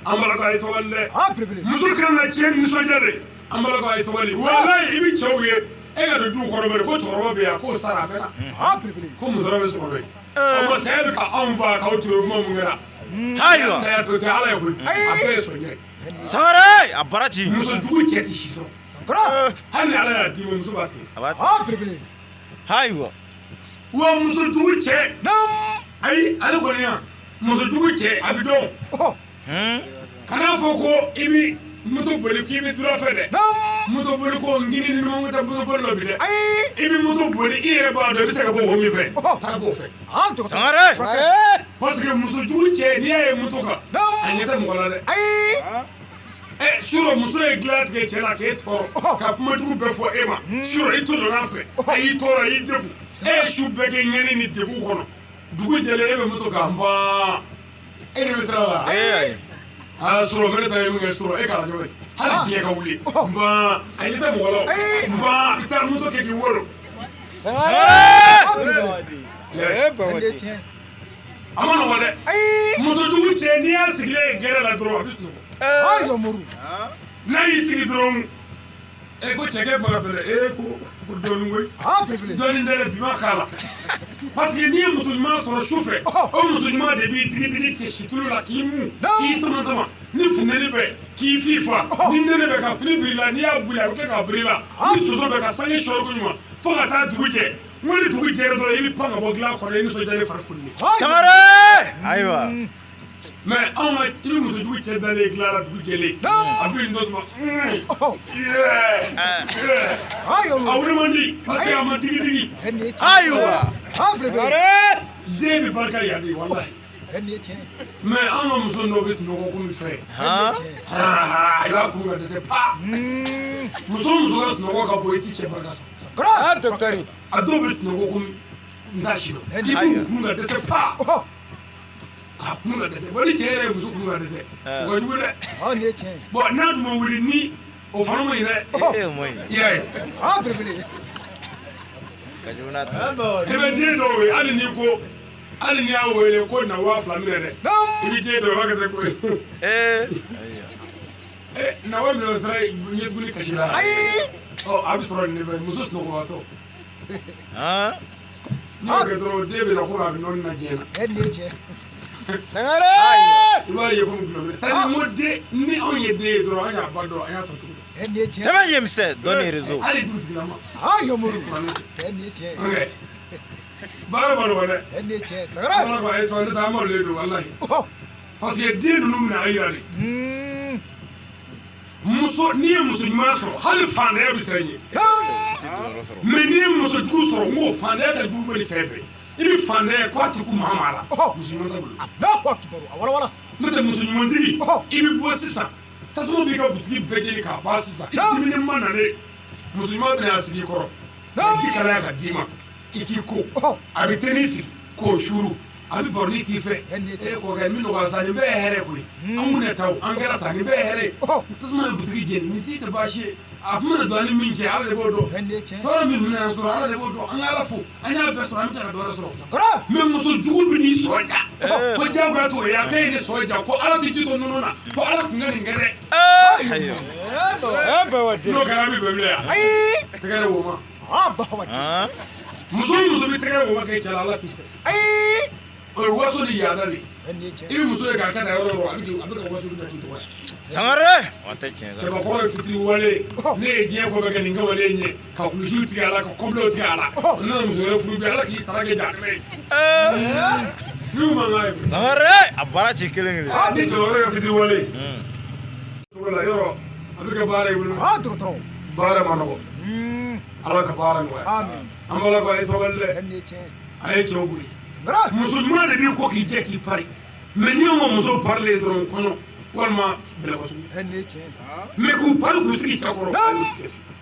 An balakaw, a ye sabali dɛ. Muso kan ka cɛ nisɔndiya de. An balakaw, a ye sabali. Walayi, i bɛ cɛw ye, e ka don duw kɔnɔ bari ko cɛkɔrɔba bɛ yan, k'o sara a mɛnna, ko musokɔrɔba bɛ sɔrɔ yen. O ma saya bɛ ka anw fa k'aw to yen, kuma mun kɛra? Ayiwa. Saya to tɛ Ala ye koyi. A bɛɛ ye sɔnja ye. Sangare a bara ci. Muso jugu cɛ tɛ si sɔrɔ. Sankara. Hali ni Ala y'a d'i ma, muso b'a tigɛ. A b'a Ah, belebele. Ayiwa. Wa muso jugu cɛ. Naam. Ayi, ale kɔni yan. Muso jugu cɛ a bɛ dɔn. Ɔhɔ. Kan'a fɔ ko i bɛ moto boli k'i bɛ dura fɛ dɛ. Naam. Moto boli ko n gini ni ɲuman tɛ moto boli la bi dɛ. Ayi. I bɛ moto boli i yɛrɛ b'a dɔn i bɛ se ka bɔ wo min fɛ. Taa b'o fɛ. Ah, dɔgɔtɔrɔ. Sangare. Parce que muso jugu cɛ n'i y'a ye moto kan. Naam. A ɲɛ tɛ mɔgɔ la dɛ. Ayi. Ɛ surɔ muso ye dilan tigɛ cɛ la k'e tɔɔrɔ ka kuma jugu bɛɛ fɔ e ma. Surɔ i tɔɲɔna fɛ. A y'i tɔɔrɔ a y'i degun. E ye su bɛɛ kɛ ŋɛni ni degun kɔnɔ. Dugu jɛlen e bɛ moto kan ban. E de bɛ sira la. Ee. Aa surɔ ne ta ye min kɛ surɔ e k'a lajɛ bani. Hali diɲɛ ka wuli. Nba a ɲɛ tɛ mɔgɔ la o. Nba a bɛ taa moto kɛ k'i wolo. Sangare. Nin de ye tiɲɛ. A ma nɔgɔn dɛ. Ayi. Muso jugu cɛ n'i y'a sigilen ye gɛrɛ la dɔrɔn a bɛ sunɔgɔ. Ah, yɔmuru. N'a y'i sigi dɔrɔn e ko cɛkɛ baga fɛnɛ e ko ko dɔɔnin koyi. Ah, belebele. Dɔɔnin tɛ dɛ, bi ma k'a la. Parce que n'i ye muso ɲuman sɔrɔ su fɛ, o muso ɲuman de b'i digi digi k'i situlu la k'i mu, k'i sama sama. Ni funteni bɛ k'i fifa, ni nɛnɛ bɛ ka fini biri la, n'i y'a buli a bɛ tila k'a biri la. Ni soso bɛ ka sange sɔrɔ ko ɲuman fo ka taa dugu jɛ. N ko ni dugu jɛra dɔrɔn i bɛ pan ka bɔ dilan kɔrɔ i nisɔndiyalen fari fununen. Sangare. Ayiwa. Mais anw ka i bɛ muso jugu cɛ dalen dilan la dugu jɛlen. A bɛ nin dɔ tuma. Ah, A yɔmuru. wuli man di parce que a ma digi digi. Nin ye tiɲɛ. Ayiwa. Ah, belebele. Den bɛ barika yan de walahi. Nin ye tiɲɛ. Mais anw ka muso dɔw bɛ tunɔgɔ komi fɛn. Han. I b'a kun ka dɛsɛ pa. Muso o muso ka tunɔgɔ ka bon i ti cɛ barika sɔrɔ. Sankara. Ah, docteur. A dɔw bɛ tunɔgɔ komi n t'a si dɔn. I b'u kun ka dɛsɛ pa. K'a kun ka dɛsɛ. Bon ni cɛ yɛrɛ ye muso kun ka dɛsɛ. O ka jugu dɛ. Ah, nin ye tiɲɛ. Bon n'a dun ma wuli ni o fana ma ɲi dɛ. Ee mo ye. I y'a ye. Ah, belebele. Ka jugu n'a ta. I bɛ den dɔw ye hali n'i ko hali n'i y'a wele ko na 2000 minɛ dɛ. Naam. I bɛ den dɔw ye o b'a kɛ ten ko. Ee. Na wari minɛ o sara ɲɛ tuguni kasi la. Ayi. Ɔ a bɛ sɔrɔ nin de fɛ muso tunɔgɔbatɔ. Han. N'i y'o kɛ dɔrɔn den bɛ na komi a bɛ nɔɔni na diɲɛ na. Nin ye tiɲɛ. Sangare. I b'a ye komi gulɔ minɛ. C'est à dire n ko den ni anw ye den ye dɔrɔn an y'a ba dɔn an y'a sɔrɔ cogo dɔn. Nin ye tiɲɛ. Tɛmɛ yemisɛn dɔnni réseau. Hali dugutigilama. Ah, yɔmuru. Kuranɛ cɛ. Nin ye tiɲɛ. Ok. Baara ma nɔgɔn dɛ. Nin ye tiɲɛ. Sankara. Ala ko a ye sɔn ne tɛ an malolen don walahi. Ɔhɔ. Parce que den ninnu bɛna a yira de. Muso n'i ye muso ɲuman sɔrɔ hali fantanya bɛ siran i ɲɛ. Naam. Mais n'i ye muso jugu sɔrɔ n ko fantanya ka jugu ni fɛn bɛɛ. I bɛ fantanya ko a ti kun maa maa la. Muso ɲuman t'a bolo. Allahu akbar. A wala wala. N'o tɛ muso ɲumantigi i bɛ bɔ sisan tasuma b'i ka butigi bɛɛ jeni k'a ban sisan i diminen ma nalen muso ɲuman bɛna a sigi i kɔrɔ ka ji kalaya ka d'i ma i k'i ko a bɛ tɛni sigi k'o suuru a bɛ baroni k'i fɛ e kɔkɛ min nɔgɔya sa nin bɛɛ ye hɛrɛ koyi an kun tɛ taa o an kɛra tan nin bɛɛ ye hɛrɛ ye tasuma ye butigi jeni nin ti tɛ baasi ye a tun bɛna don an ni min cɛ Ala de b'o dɔn tɔɔrɔ min bɛna sɔrɔ Ala de b'o dɔn an ka Ala fo an y'a bɛɛ sɔrɔ an bɛ tila ka dɔ wɛrɛ sɔrɔ mais muso jugu bɛ n'i sɔn ja ko diyagoya t'o ye a k'e ye ne sɔn ja ko Ala tɛ ji to nɔnɔ na fo Ala kun ka nin kɛ dɛ. Ayiwa. N'o kɛra an bɛ bɛn bilen yan. Tɛgɛrɛ wo ma. Ah, bawa. Han. Muso o muso bɛ tɛgɛrɛ wo ma kɛ cɛ la Ala t'i fɛ. Ayi. O ye waso ni yaada de ye. Nin ye tiɲɛ. I bɛ muso ye k'a kɛ tan yɔrɔ o yɔrɔ a bɛ ka waso k'i dɔgɔya. Sangare. O tɛ tiɲɛ ye. Cɛbakɔrɔ ye fitiri wale ne ye diɲɛ ko bɛɛ kɛ nin kamalen ɲɛ ka kulusiw tigɛ a la ka kɔnbilew tigɛ a la o nana muso wɛrɛ furu bi Ala k'i sara kɛ jahanama ye. N'u mankan ye. Sangare. A bara ci kelen kelen. Ni cɛbakɔrɔ ye fitiri wale cogo la yɔrɔ a bɛ kɛ baara ye bolo. Ah, dɔgɔtɔrɔ. Baara ma nɔgɔ. Ala ka baara nɔgɔya. Amin. An b'Ala ko a ye sabali dɛ. Nin ye tiɲɛ. A ye cɛw boli. Sankara. Muso ɲuman de b'i ko k'i jɛ k'i pari mais n'i y'anw ka muso parilen dɔrɔn kɔɲɔ walima bɛlɛkɔsugu. Nin ye tiɲɛ. Mais k'u pari k'u sigi cɛ kɔrɔ ayi o ti kɛ fiyewu.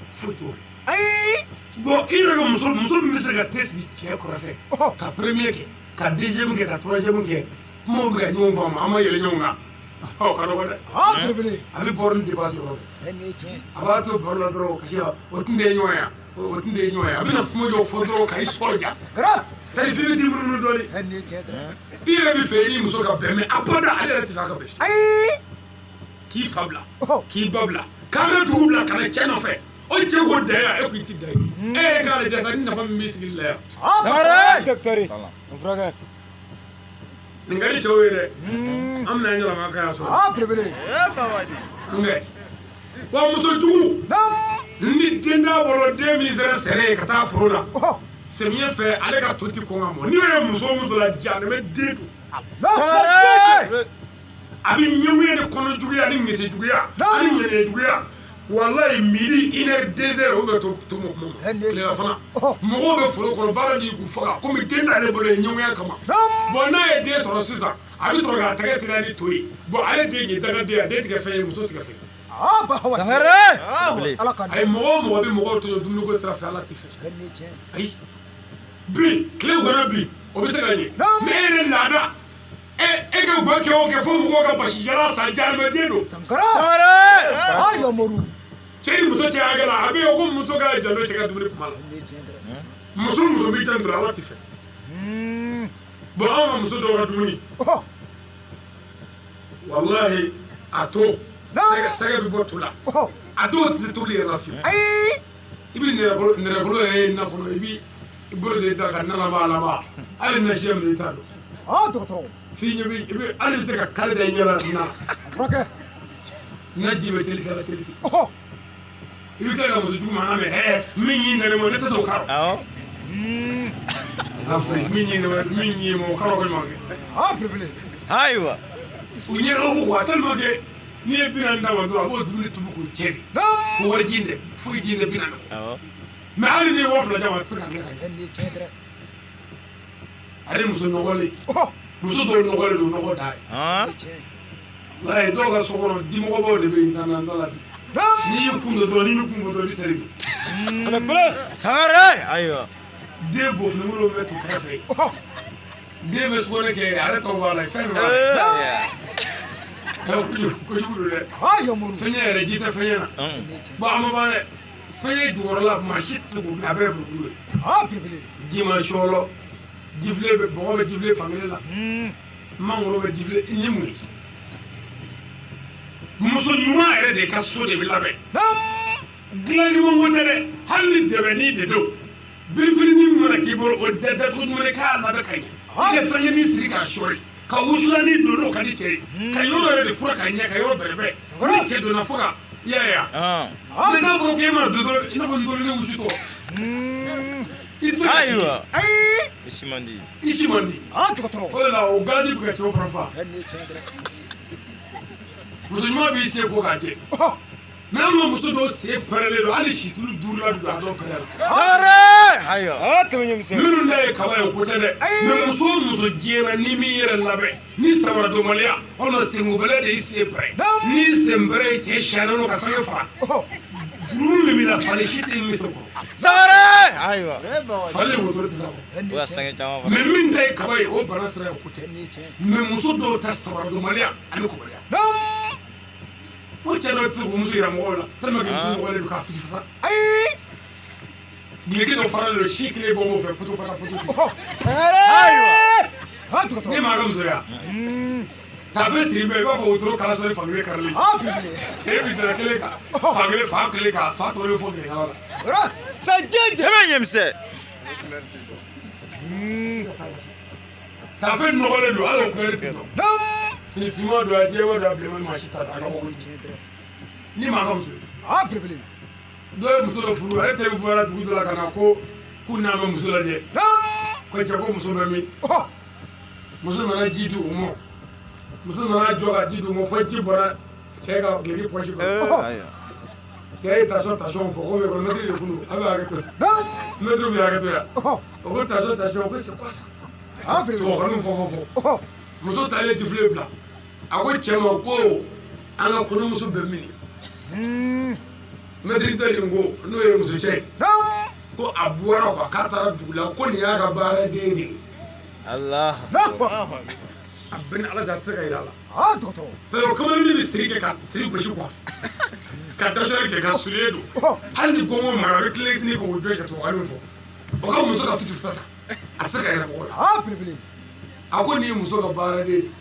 Foyi t'o kɛ. Ayi. Bon i yɛrɛ ka muso muso min bɛ se ka te sigi cɛ kɛrɛfɛ ka premier kɛ ka deuxième kɛ ka troisième kɛ kumaw bɛ ka ɲɔgɔn faamu an ma yɛlɛ ɲɔgɔn kan ɔ ka dɔgɔ dɛ. Ah, belebele. A bɛ bɔrɔnin dépassé yɔrɔ bɛɛ. Nin ye tiɲɛ. A b'a to baro la dɔrɔn kasi la o tun tɛ ɲɔgɔn ye o tun tɛ ɲɔgɔn ye a bɛna kuma dɔw fɔ dɔrɔn ka i sɔrɔ ja. Sankara. C'est à dire f'i bɛ t'i munumunu dɔɔnin. Nin ye tiɲɛ dɛ. I yɛrɛ bɛ fɛ i ni muso ka bɛn mais abada ale yɛrɛ tɛ fɛ a ka bɛn. Ayi. K'i fa bila k'i ba bila k'an ka dugu bila ka na cɛ nɔfɛ o cɛ ko da yan e ko i ti da yen e yɛrɛ k'a lajɛ sa ni nafa min b'i sigili la yan. Ah, Sangare. Docteur. An furakɛ. Nin ka di cɛw ye dɛ. An bɛna an yɛlɛma ka y'a sɔrɔ. Aa belebele. Nka wa muso jugu ni den t'a bolo, den min sera sɛnɛ ye ka taa foro la samiyɛ fɛ, ale ka to ti kɔn ka mɔ. N'i ye muso o muso la jahanamɛ den don. A bɛ ɲɛngoya ni kɔnɔ juguya ni ŋese juguya ani ŋaniya juguya. Walayi, midi, 1h, 2h, o bɛ to mɔ kuma ma tilela fana. Mɔgɔw bɛ foro kɔnɔ baara de k'u faga komi den t'ale bolo ye ɲɛngoya kama. Bon, n'a ye den sɔrɔ sisan, a bɛ sɔrɔ k'a tɛgɛ teliya ni to ye. Bon, ale den ye dangaden ye, a den tigɛ fɛn ye, muso tigɛ fɛn ye. Ala ka Ayi, mɔgɔ o mɔgɔ bɛ mɔgɔw to dumuniko sira fɛ, Ala t'i fɛ. Ayi, bi tile kɔnɔ bi, o bɛ se ka ɲɛ, mais e yɛrɛ laada e ka gwa kɛ o kɛ fo mɔgɔw ka basi jalan san, jahanamɛden don. Sankara. Aa yamaru. Cɛ ni muso cɛ hakɛ la, a bɛ yen ko muso ka janto cɛ ka dumuni kuma la. Muso muso b'i janto, Ala t'i fɛ. Bon, anw ka muso dɔw ka dumuni, walahi, a to sɛgɛ bɛ bɔ to la, a dɔw tɛ se tobili yɛrɛ la fiyewu. I bɛ nɛrɛkolo yɛrɛ ye na kɔnɔ, i b'i i bolo de da ka nana b'a laban, hali nasiya minɛ i t'a dɔn. Aa dɔgɔtɔrɔ. F'i ɲɛ bɛ i bɛ hali bɛ se ka kari da i ɲɛ la na. Furakɛ. Na ji bɛ teli teli teli. I bɛ tila ka muso jugu mankan mɛn. Min y'i nɛgɛ ma, ne tɛ se o karɔ. A fɔ min y'i nɛgɛ, min y'i ma, o karɔ ko ɲuman kɛ. Aa belebele. Ayiwa. U ɲɛ ka go quoi, tellement que n'i ye 40 d'a ma dɔrɔn, a b'o dumuni tobi k'o cɛ de. Ko wari ji tɛ foyi, ji tɛ 40 kɔ. Mais hali n'i ye 2000 d'a ma, a tɛ se k'a dilan ka ɲɛ. Ale muso nɔgɔlen, muso dɔw nɔgɔlen don, nɔgɔ da ye. Walayi, dɔw ka so kɔnɔ, dimɔgɔbaw de bɛ yen dan da la ten. N'i y'i kun don dɔrɔn, n'i y'i kun bɔ dɔrɔn, i bɛ seri bi. Sangare. Ayiwa. Den bofinimolo bɛ to kɛrɛfɛ yen. Den bɛ sugunɛ kɛ, a yɛrɛ tɔw b'a la, fɛn min b'a la. Kojugu don dɛ. Fɛn yɛrɛ ji tɛ fɛn na. Bon, a ma ban dɛ. Fɛn jukɔrɔla, maa si tɛ se k'o minɛ, a bɛɛ ye buruburu ye. Ji ma sɔlɔ, jifilen bɛ bɔgɔ bɛ jifilen fankelen la, mangoro bɛ jifilen ni mun ye. Muso ɲuman yɛrɛ de ka so de bɛ labɛn. Dilan ɲuman ko tɛ dɛ, hali ni dɛbɛnni de don. Birifini mana k'i bolo, o datugu ɲuman k'a labɛn ka ɲɛ. I ka sanjani siri k'a sɔɔri, ka wusulanni don n'o ka di cɛ ye, ka yɔrɔ yɛrɛ de fura ka ɲɛ, ka yɔrɔ bɛrɛbɛrɛ. Ni cɛ donna fo ka i y'a ye wa? Mais n'a fɔra k'e mana don dɔrɔn, i n'a fɔ n dɔrɔn wusutɔ. I tɛ se ka si kɛ. I si man di. I si man di. Aa dɔgɔtɔrɔ. O de la o gazi bɛ ka cɛw fana fa. Muso ɲuman b'i se ko k'a jɛ. Mais an ka muso dɔw sen pɛrɛlen don, hali situlu duuru la don a dɔw pɛrɛn la. Ayiwa. Minnu ta ye kaba ye, o ko tɛ dɛ. Mais muso o muso diɲɛ na, n'i m'i yɛrɛ labɛn, ni samaradonbaliya walima senkobaliya de y'i sen pɛrɛn, n'i sen pɛrɛn ye, cɛ siyalen don ka sange fara, juru min b'i la, fali si tɛ min sen kɔrɔ. Sangare. Ayiwa. Fali wotoro tɛ s'a kɔrɔ. O ka sange caman fara. Mais min ta ye kaba ye, o bana sira ye, o ko tɛ. Mais muso dɔw ta samaradonbaliya ani kobaliya. O cɛ dɔw tɛ se k'u muso yira mɔgɔw la tellement que muso nɔgɔlen don k'a fiti fasa. Gileki dɔ faralen don, si kelen bɔ b'o fɛ poto fata poto ten. Ayiwa. Ne maa ka musoya. Tafe siri bɛ i b'a fɔ wotoro kala sɔrɔ fankelen karilen. Sen bɛ dara kelen kan, fankelen fa kelen kan, fa tɔ bɛ fɔ gɛrɛkala la. Tɛmɛ ɲɛmisɛn. Tafe nɔgɔlen don, hali o kulɛri tɛ dɔn. Fini finman don, a jɛman don, a bilenman, maa si t'a dɔn, a ka bɔ. Ni maa ka muso ye. Dɔw ye muso dɔ furu, ale teri bɔra dugu dɔ la ka na ko k'u n'a bɛ muso lajɛ. Ko cɛ ko muso bɛ min? Muso nana ji di u ma. Muso nana jɔ ka ji di u ma fo ji bɔra cɛ ka gileki pɔsi kɔnɔ. Cɛ ye tasɔn tasɔn fɔ ko mɛtiri de kun don, a bɛ hakɛ to. Mɛtiri bɛ hakɛ to yan. O ko tasɔn tasɔn, ko c'est quoi ça? Tubabukanw fɔ fɔ fɔ. Muso taalen jifilen bila. A ko cɛ ma ko an ka kɔɲɔmuso bɛ min? Mɛtiri tɛ nin ko n'o ye muso cɛ ye. Ko a bɔra quoi, k'a taara dugu la, ko nin y'a ka baaraden de ye. Allah. A bɛɛ ni Ala cɛ, a tɛ se ka yira a la. Dɔgɔtɔrɔ. Parce que o kamalen bɛ siri kɛ ka siri gosi quoi. Ka dasɔrɔ kɛ ka soulier don. Hali ni gɔngɔn mara, a bɛ tile ni k'o jɔ ka tubabukanw fɔ. O ka muso ka fiti fita ta. A tɛ se ka yira mɔgɔ la. Belebele. A ko nin ye muso ka baaraden de ye.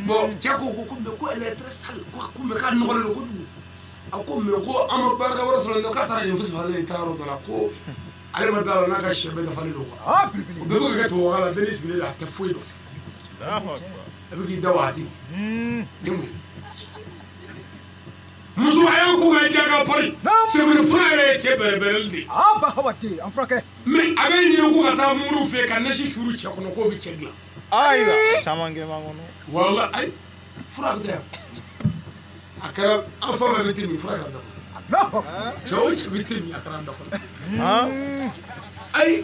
Bon, cɛ ko ko mais ko elle est très sale, ko mais k'a nɔgɔlen don kojugu. A ko mais ko an ma baara wɛrɛ sɔrɔ, k'a taara nin fosi falen ye taa yɔrɔ dɔ la, ko ale ma d'a la n'a ka sɛ bɛɛ dafalen don quoi. Belebele. O bɛɛ bɛ ka kɛ tubabukan la, bɛɛ n'i sigilen don, a tɛ foyi dɔn. A bɛ k'i da waati ni mun ye muso a y'aw ko ka ja ka pari cɛminɛ fura yɛrɛ ye cɛ bɛrɛbɛrɛli de ye. Aa ba hawa den an furakɛ. Mais a bɛ ɲini ko ka taa muru fɛ ka nasi suuru cɛ kɔnɔ k'o bɛ cɛ dilan. Ayiwa caman kɛ b'an kɔnɔ. Wala ayi fura bɛ yan a kɛra an fɛn fɛn bɛ te min fura kɛra bɛɛ kɔnɔ. Cɛ o cɛ bɛ te min a kɛra an bɛɛ kɔnɔ. Ayi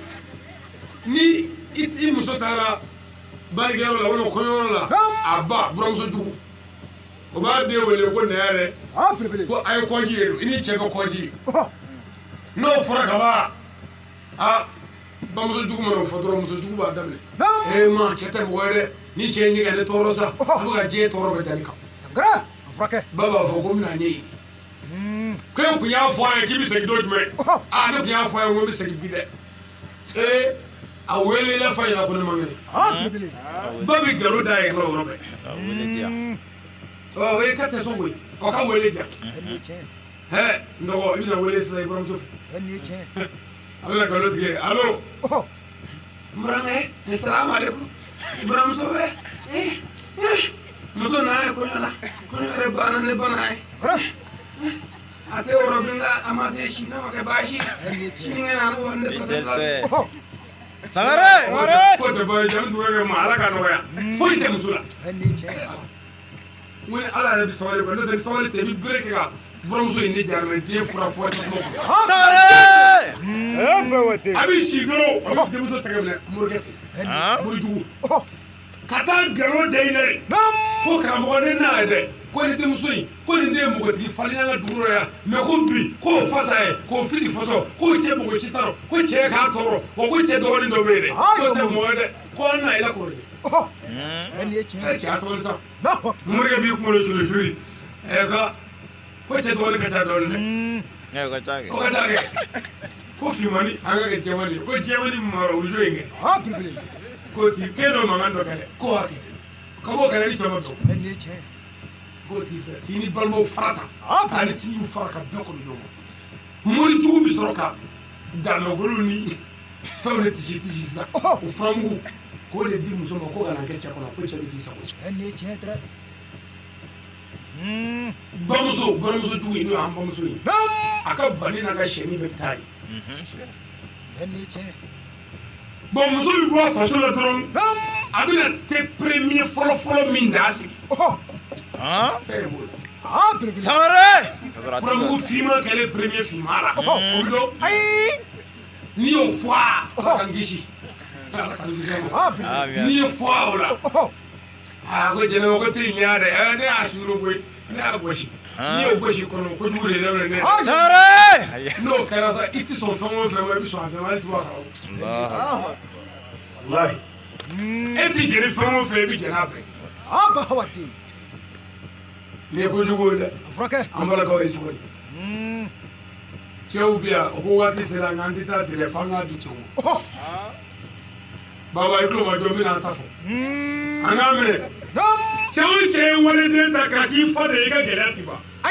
ni i muso taara barikɛyɔrɔ la walima kɔɲɔyɔrɔ la a ba buramuso jugu o b'a den wele ko na yɛrɛ ko a ye kɔji ye don i ni cɛ ka kɔji ye n'o fɔra ka ban aa bamuso jugu mana o fɔ dɔrɔn muso jugu b'a daminɛ ee ma cɛ tɛ mɔgɔ ye dɛ ni cɛ ye ɲɛgɛn ne tɔɔrɔ sa a bɛ ka diɲɛ tɔɔrɔ bɛɛ da ne kan. Ba b'a fɔ ko n bɛna ɲɛɲini ko e kun y'a fɔ a ye k'i bɛ segin don jumɛn aa ne kun y'a fɔ a ye ko n bɛ segin bi dɛ ee a wele la fa ɲɛna ko ne man kɛnɛ ba bɛ jalo da yɛrɛ o yɔrɔ bɛɛ ɔ o ye ka tɛ sɔn koyi o ka wele ja hɛ n dɔgɔ i bɛna wele sisan i buramuso fɛ a bɛna nkalon tigɛ alo n burankɛ salamu aleykum buramuso fɛ muso n'a ye kɔɲɔ la kɔɲɔ yɛrɛ banna ne banna ye a tɛ yɔrɔ min na a ma se si n'a ma kɛ baasi ye sinikɛnɛ a ne ne tɔ tɛ la. Sangare! Ko tɛ baasi ye an bɛ dugawu kɛ ma Ala ka nɔgɔya foyi tɛ muso la. N ko ni Ala yɛrɛ bɛ sabali kɔ n'o tɛ ni sabali tɛ i bɛ bere kɛ ka buramuso in ne jaabi den fura fɔ tasuma kɔnɔ. Sangare! A bɛ si dɔrɔn a bɛ denmuso tɛgɛ minɛ morikɛ fɛ morijugu ka taa nkalon da i la yen ko karamɔgɔ ne n'a ye dɛ ko nin denmuso in ko nin den ye npogotigi falen an ka dugu rɔ yan mɛ ko bi k'o fasa ye k'o fili fɔsɔ k'o cɛ mɔgɔ si t'a rɔ ko cɛ k'a tɔɔrɔ wa ko cɛ dɔgɔnin dɔ bɛ yen dɛ k'o tɛ mɔgɔ ye dɛ ko an n'a ye la kɔrɔjɛ. Ɛ cɛ a sabali sa morikɛ b'i kunkolo suli suli ɛ ka ko cɛ dɔgɔnin ka ca dɔɔnin dɛ O ka ca kɛ. ko ka ca kɛ ko finmani an ka kɛ jɛmani ye ko jɛmani mara o jo in kɛ k'o ti k'e n'o mankan dɔ kɛ dɛ k'o hakɛ ka b'o kɛlɛ ni cɛ ma bɛn k'o t'i fɛ k'i ni balimaw fara ta k'a ni sinjiw fara ka bɛɛ kɔnɔ ɲɔgɔn ma mori jugu bɛ sɔrɔ ka daamɛgolo ni fɛnw de tisi tisi sisan o furamugu k'o de di muso ma ko ka na kɛ cɛ kɔnɔ ko cɛ bɛ k'i sago ye. Bamuso buramuso jugu in n'o y'an bamuso ye a ka bani n'a ka sɛni bɛɛ bɛ taa yen. Bon muso bɛ bɔ a faso la dɔrɔn a bɛna te premier fɔlɔ fɔlɔ min da sigi fɛn b'o la. Sangare! Furamugu finman kɛlen premier finman la o bɛ dɔn n'i y'o fɔ a Ala k'an kisi Ala k'an kisi a ma n'i ye fɔ a o la aa ko jɛnɛba ko te in ɲa dɛ ne y'a sukaro koyi ne y'a gosi n'i y'o gosi kɔnɔ kojugu de daminɛ ne. Sangare! N'o kɛra sa i ti sɔn fɛn o fɛn ma i bɛ sɔn a bɛɛ ma hali ti bɔ a kalama. Walahi e ti jɛni fɛn o fɛn i bɛ jɛn n'a bɛɛ ye. Nin ye kojugu ye dɛ. An balakaw ye sabali. Cɛw bɛ yan o ko waati sera nka an tɛ taa tigɛ f'an k'a di cɛw ma. Baba i tulo ma jɔ n bɛna an ta fɔ. An k'a minɛ. Cɛ o cɛ ye waleden ta k'a k'i fa de ye i ka gɛlɛya ti ban. I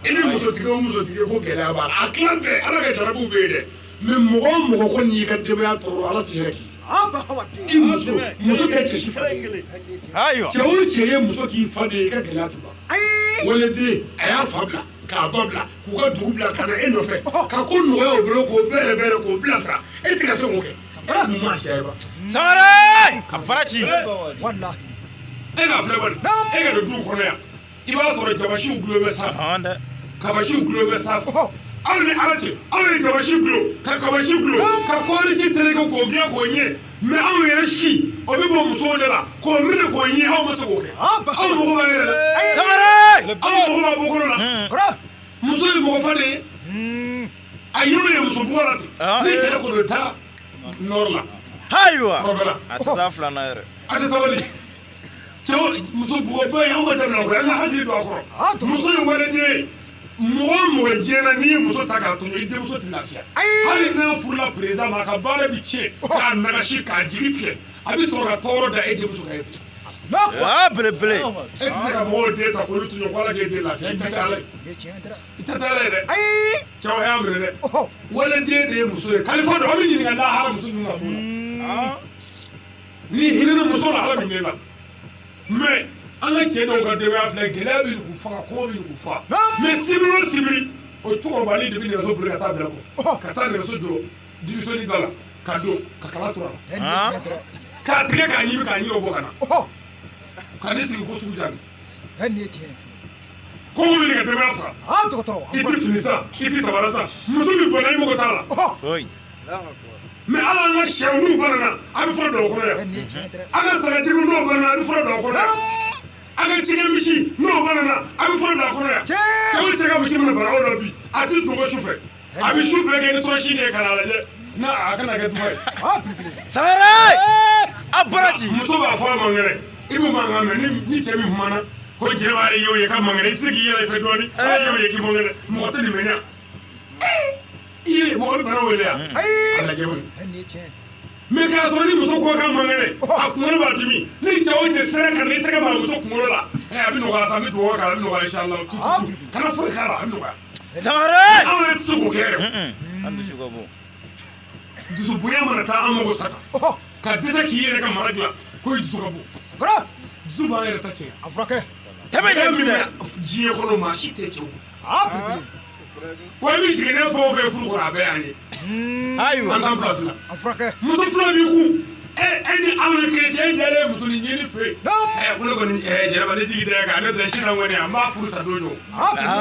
ni musotigi o musotigi ko gɛlɛya b'a la a tila bɛɛ Ala ka jarabiw bɛ yen dɛ mɛ mɔgɔ o mɔgɔ ko n'i y'i ka denbaya tɔɔrɔ Ala tɛ hɛrɛ k'i ye. I muso muso tɛ cɛ si fa ye. Ayiwa. Cɛ o cɛ ye muso k'i fa de ye i ka gɛlɛya ti ban. Waleden a y'a fa bila k'a ba bila k'u ka dugu bila ka na e nɔfɛ ka ko nɔgɔya o bolo k'o bɛrɛ bɛrɛ k'o bilasira e tɛ ka se k'o kɛ. E mun ma siya ye ba. Sangare! Ka fara ci. E ka filɛ bani e ka don duw kɔnɔ yan i b'a sɔrɔ jabasiw gulo bɛ sanfɛ kabasiw gulo bɛ sanfɛ aw ni Ala cɛ aw ye jabasi gulo ka kabasi gulo ka kɔɔrisi tereke k'o dilan k'o ɲɛ mɛ aw yɛrɛ si o bɛ bɔ musow de la k'o minɛ k'o ɲɛ aw ma se k'o kɛ aw mago b'a yɛrɛ la. Sangare! Aw mago b'a bɔkolo la muso ye mɔgɔ fa de ye a ye o ye muso bugɔ la ten ni cɛ ko don taa nɔrɔ la Ayiwa. kɔfɛ la A tɛ taa filanan yɛrɛ. A tɛ sabali cɛw muso bugɔba ye anw ka dabila koyi an ka hakili don a kɔrɔ muso ye waleden ye mɔgɔ o mɔgɔ diɲɛ na n'i ye muso ta k'a tɔɲɔ i denmuso tɛ lafiya hali n'a furula président ma a ka baara bɛ tiɲɛ k'a nagasi k'a jigi tigɛ a bɛ sɔrɔ ka tɔɔrɔ da e denmuso kan ye. Aa belebele. E tɛ se ka mɔgɔw den ta k'olu tɔɲɔ ko Ala k'e den lafiya i tɛ taa Ala ye i tɛ taa Ala ye dɛ cɛw a y'a minɛ dɛ waleden de ye muso ye kalifa don aw bɛ ɲininka lahara muso ninnu na cogo la ni hinɛna muso la Ala bɛ hinɛ la. Mais an ka cɛ dɔw ka denbaya filɛ, gɛlɛya bɛ k'u faga, kɔngɔ bɛ k'u faga. Mais sibiri o sibiri, o cɛkɔrɔbalen de bɛ nɛgɛso boli ka taa bɛrɛ kɔ, ka taa nɛgɛso jɔ divisɔnni da la, ka don ka kala turu a la, k'a tigɛ k'a ɲimi, k'a ɲimi bɔ ka na ka ne sigi ko sugu jaabi. Kɔngɔ bɛ ka denbaya faga. I tɛ fini san, i tɛ sabara san, muso bɛ bɔnna, i mago t'a la. Mais ala an ka sɛw n'u banana, a bɛ fura don o kɔnɔ yan. An ka sagatigiw n'o banana, a bɛ fura don o kɔnɔ yan. An ka cikɛ misi n'o banana, a bɛ fura don a kɔnɔ yan. Cɛ o cɛ ka misi mana bana o la bi, a tɛ dogo su fɛ, a bɛ su bɛɛ kɛ ni tɔrɔsi de ye ka n'a lajɛ n'a a kana kɛ duba ye. Sangare! A bɔra ci. Muso b'a fɔ a man kɛnɛ, i b'o mankan mɛn ni cɛ min kumana ko cɛ b'a ye o ye k'a man kɛnɛ, i tɛ se k'i yɛrɛ fɛ dɔɔnin, a y'o ye k'i man kɛnɛ, mɔgɔ tɛ nin mɛn yan. I ye mɔgɔ bɛ bana wele yan, a lajɛ o ye. Mais k'a sɔrɔ ni muso ko k'a man kɛnɛ, a kunkolo b'a dimi, ni cɛ o cɛ sera ka n'i tɛgɛ b'a muso kunkolo la, a bɛ nɔgɔya sa, an bɛ dugawu k'a la, a bɛ nɔgɔya inshallah, tu tu kana foyi k'a la, a bɛ nɔgɔya. Sangare! Anw yɛrɛ tɛ se k'o kɛ yɛrɛ. An dusu ka bon. Dusu bonya mana taa an mago sa tan, ka dɛsɛ k'i yɛrɛ ka mara dilan ko i dusu ka bon. Dusu b'an yɛrɛ ta cɛ. Tɛmɛ Gɛlɛya min ɲɛkisɛ. bɛ diɲɛ kɔnɔ, maa si tɛ cɛw. Wa i bɛ jigin ne fɛn o fɛn furu kɔnɔ, a bɛɛ y'an ye. Ayiwa. An t'an place la. Muso fila b'i kun. E ni ala ni kelen cɛ, e dalen muso ni ɲini fɛ yen. Ko ne kɔni jɛnɛba ne jigi da kan, ne tɛ sisan kɔni, an b'a furu sa don jɔ.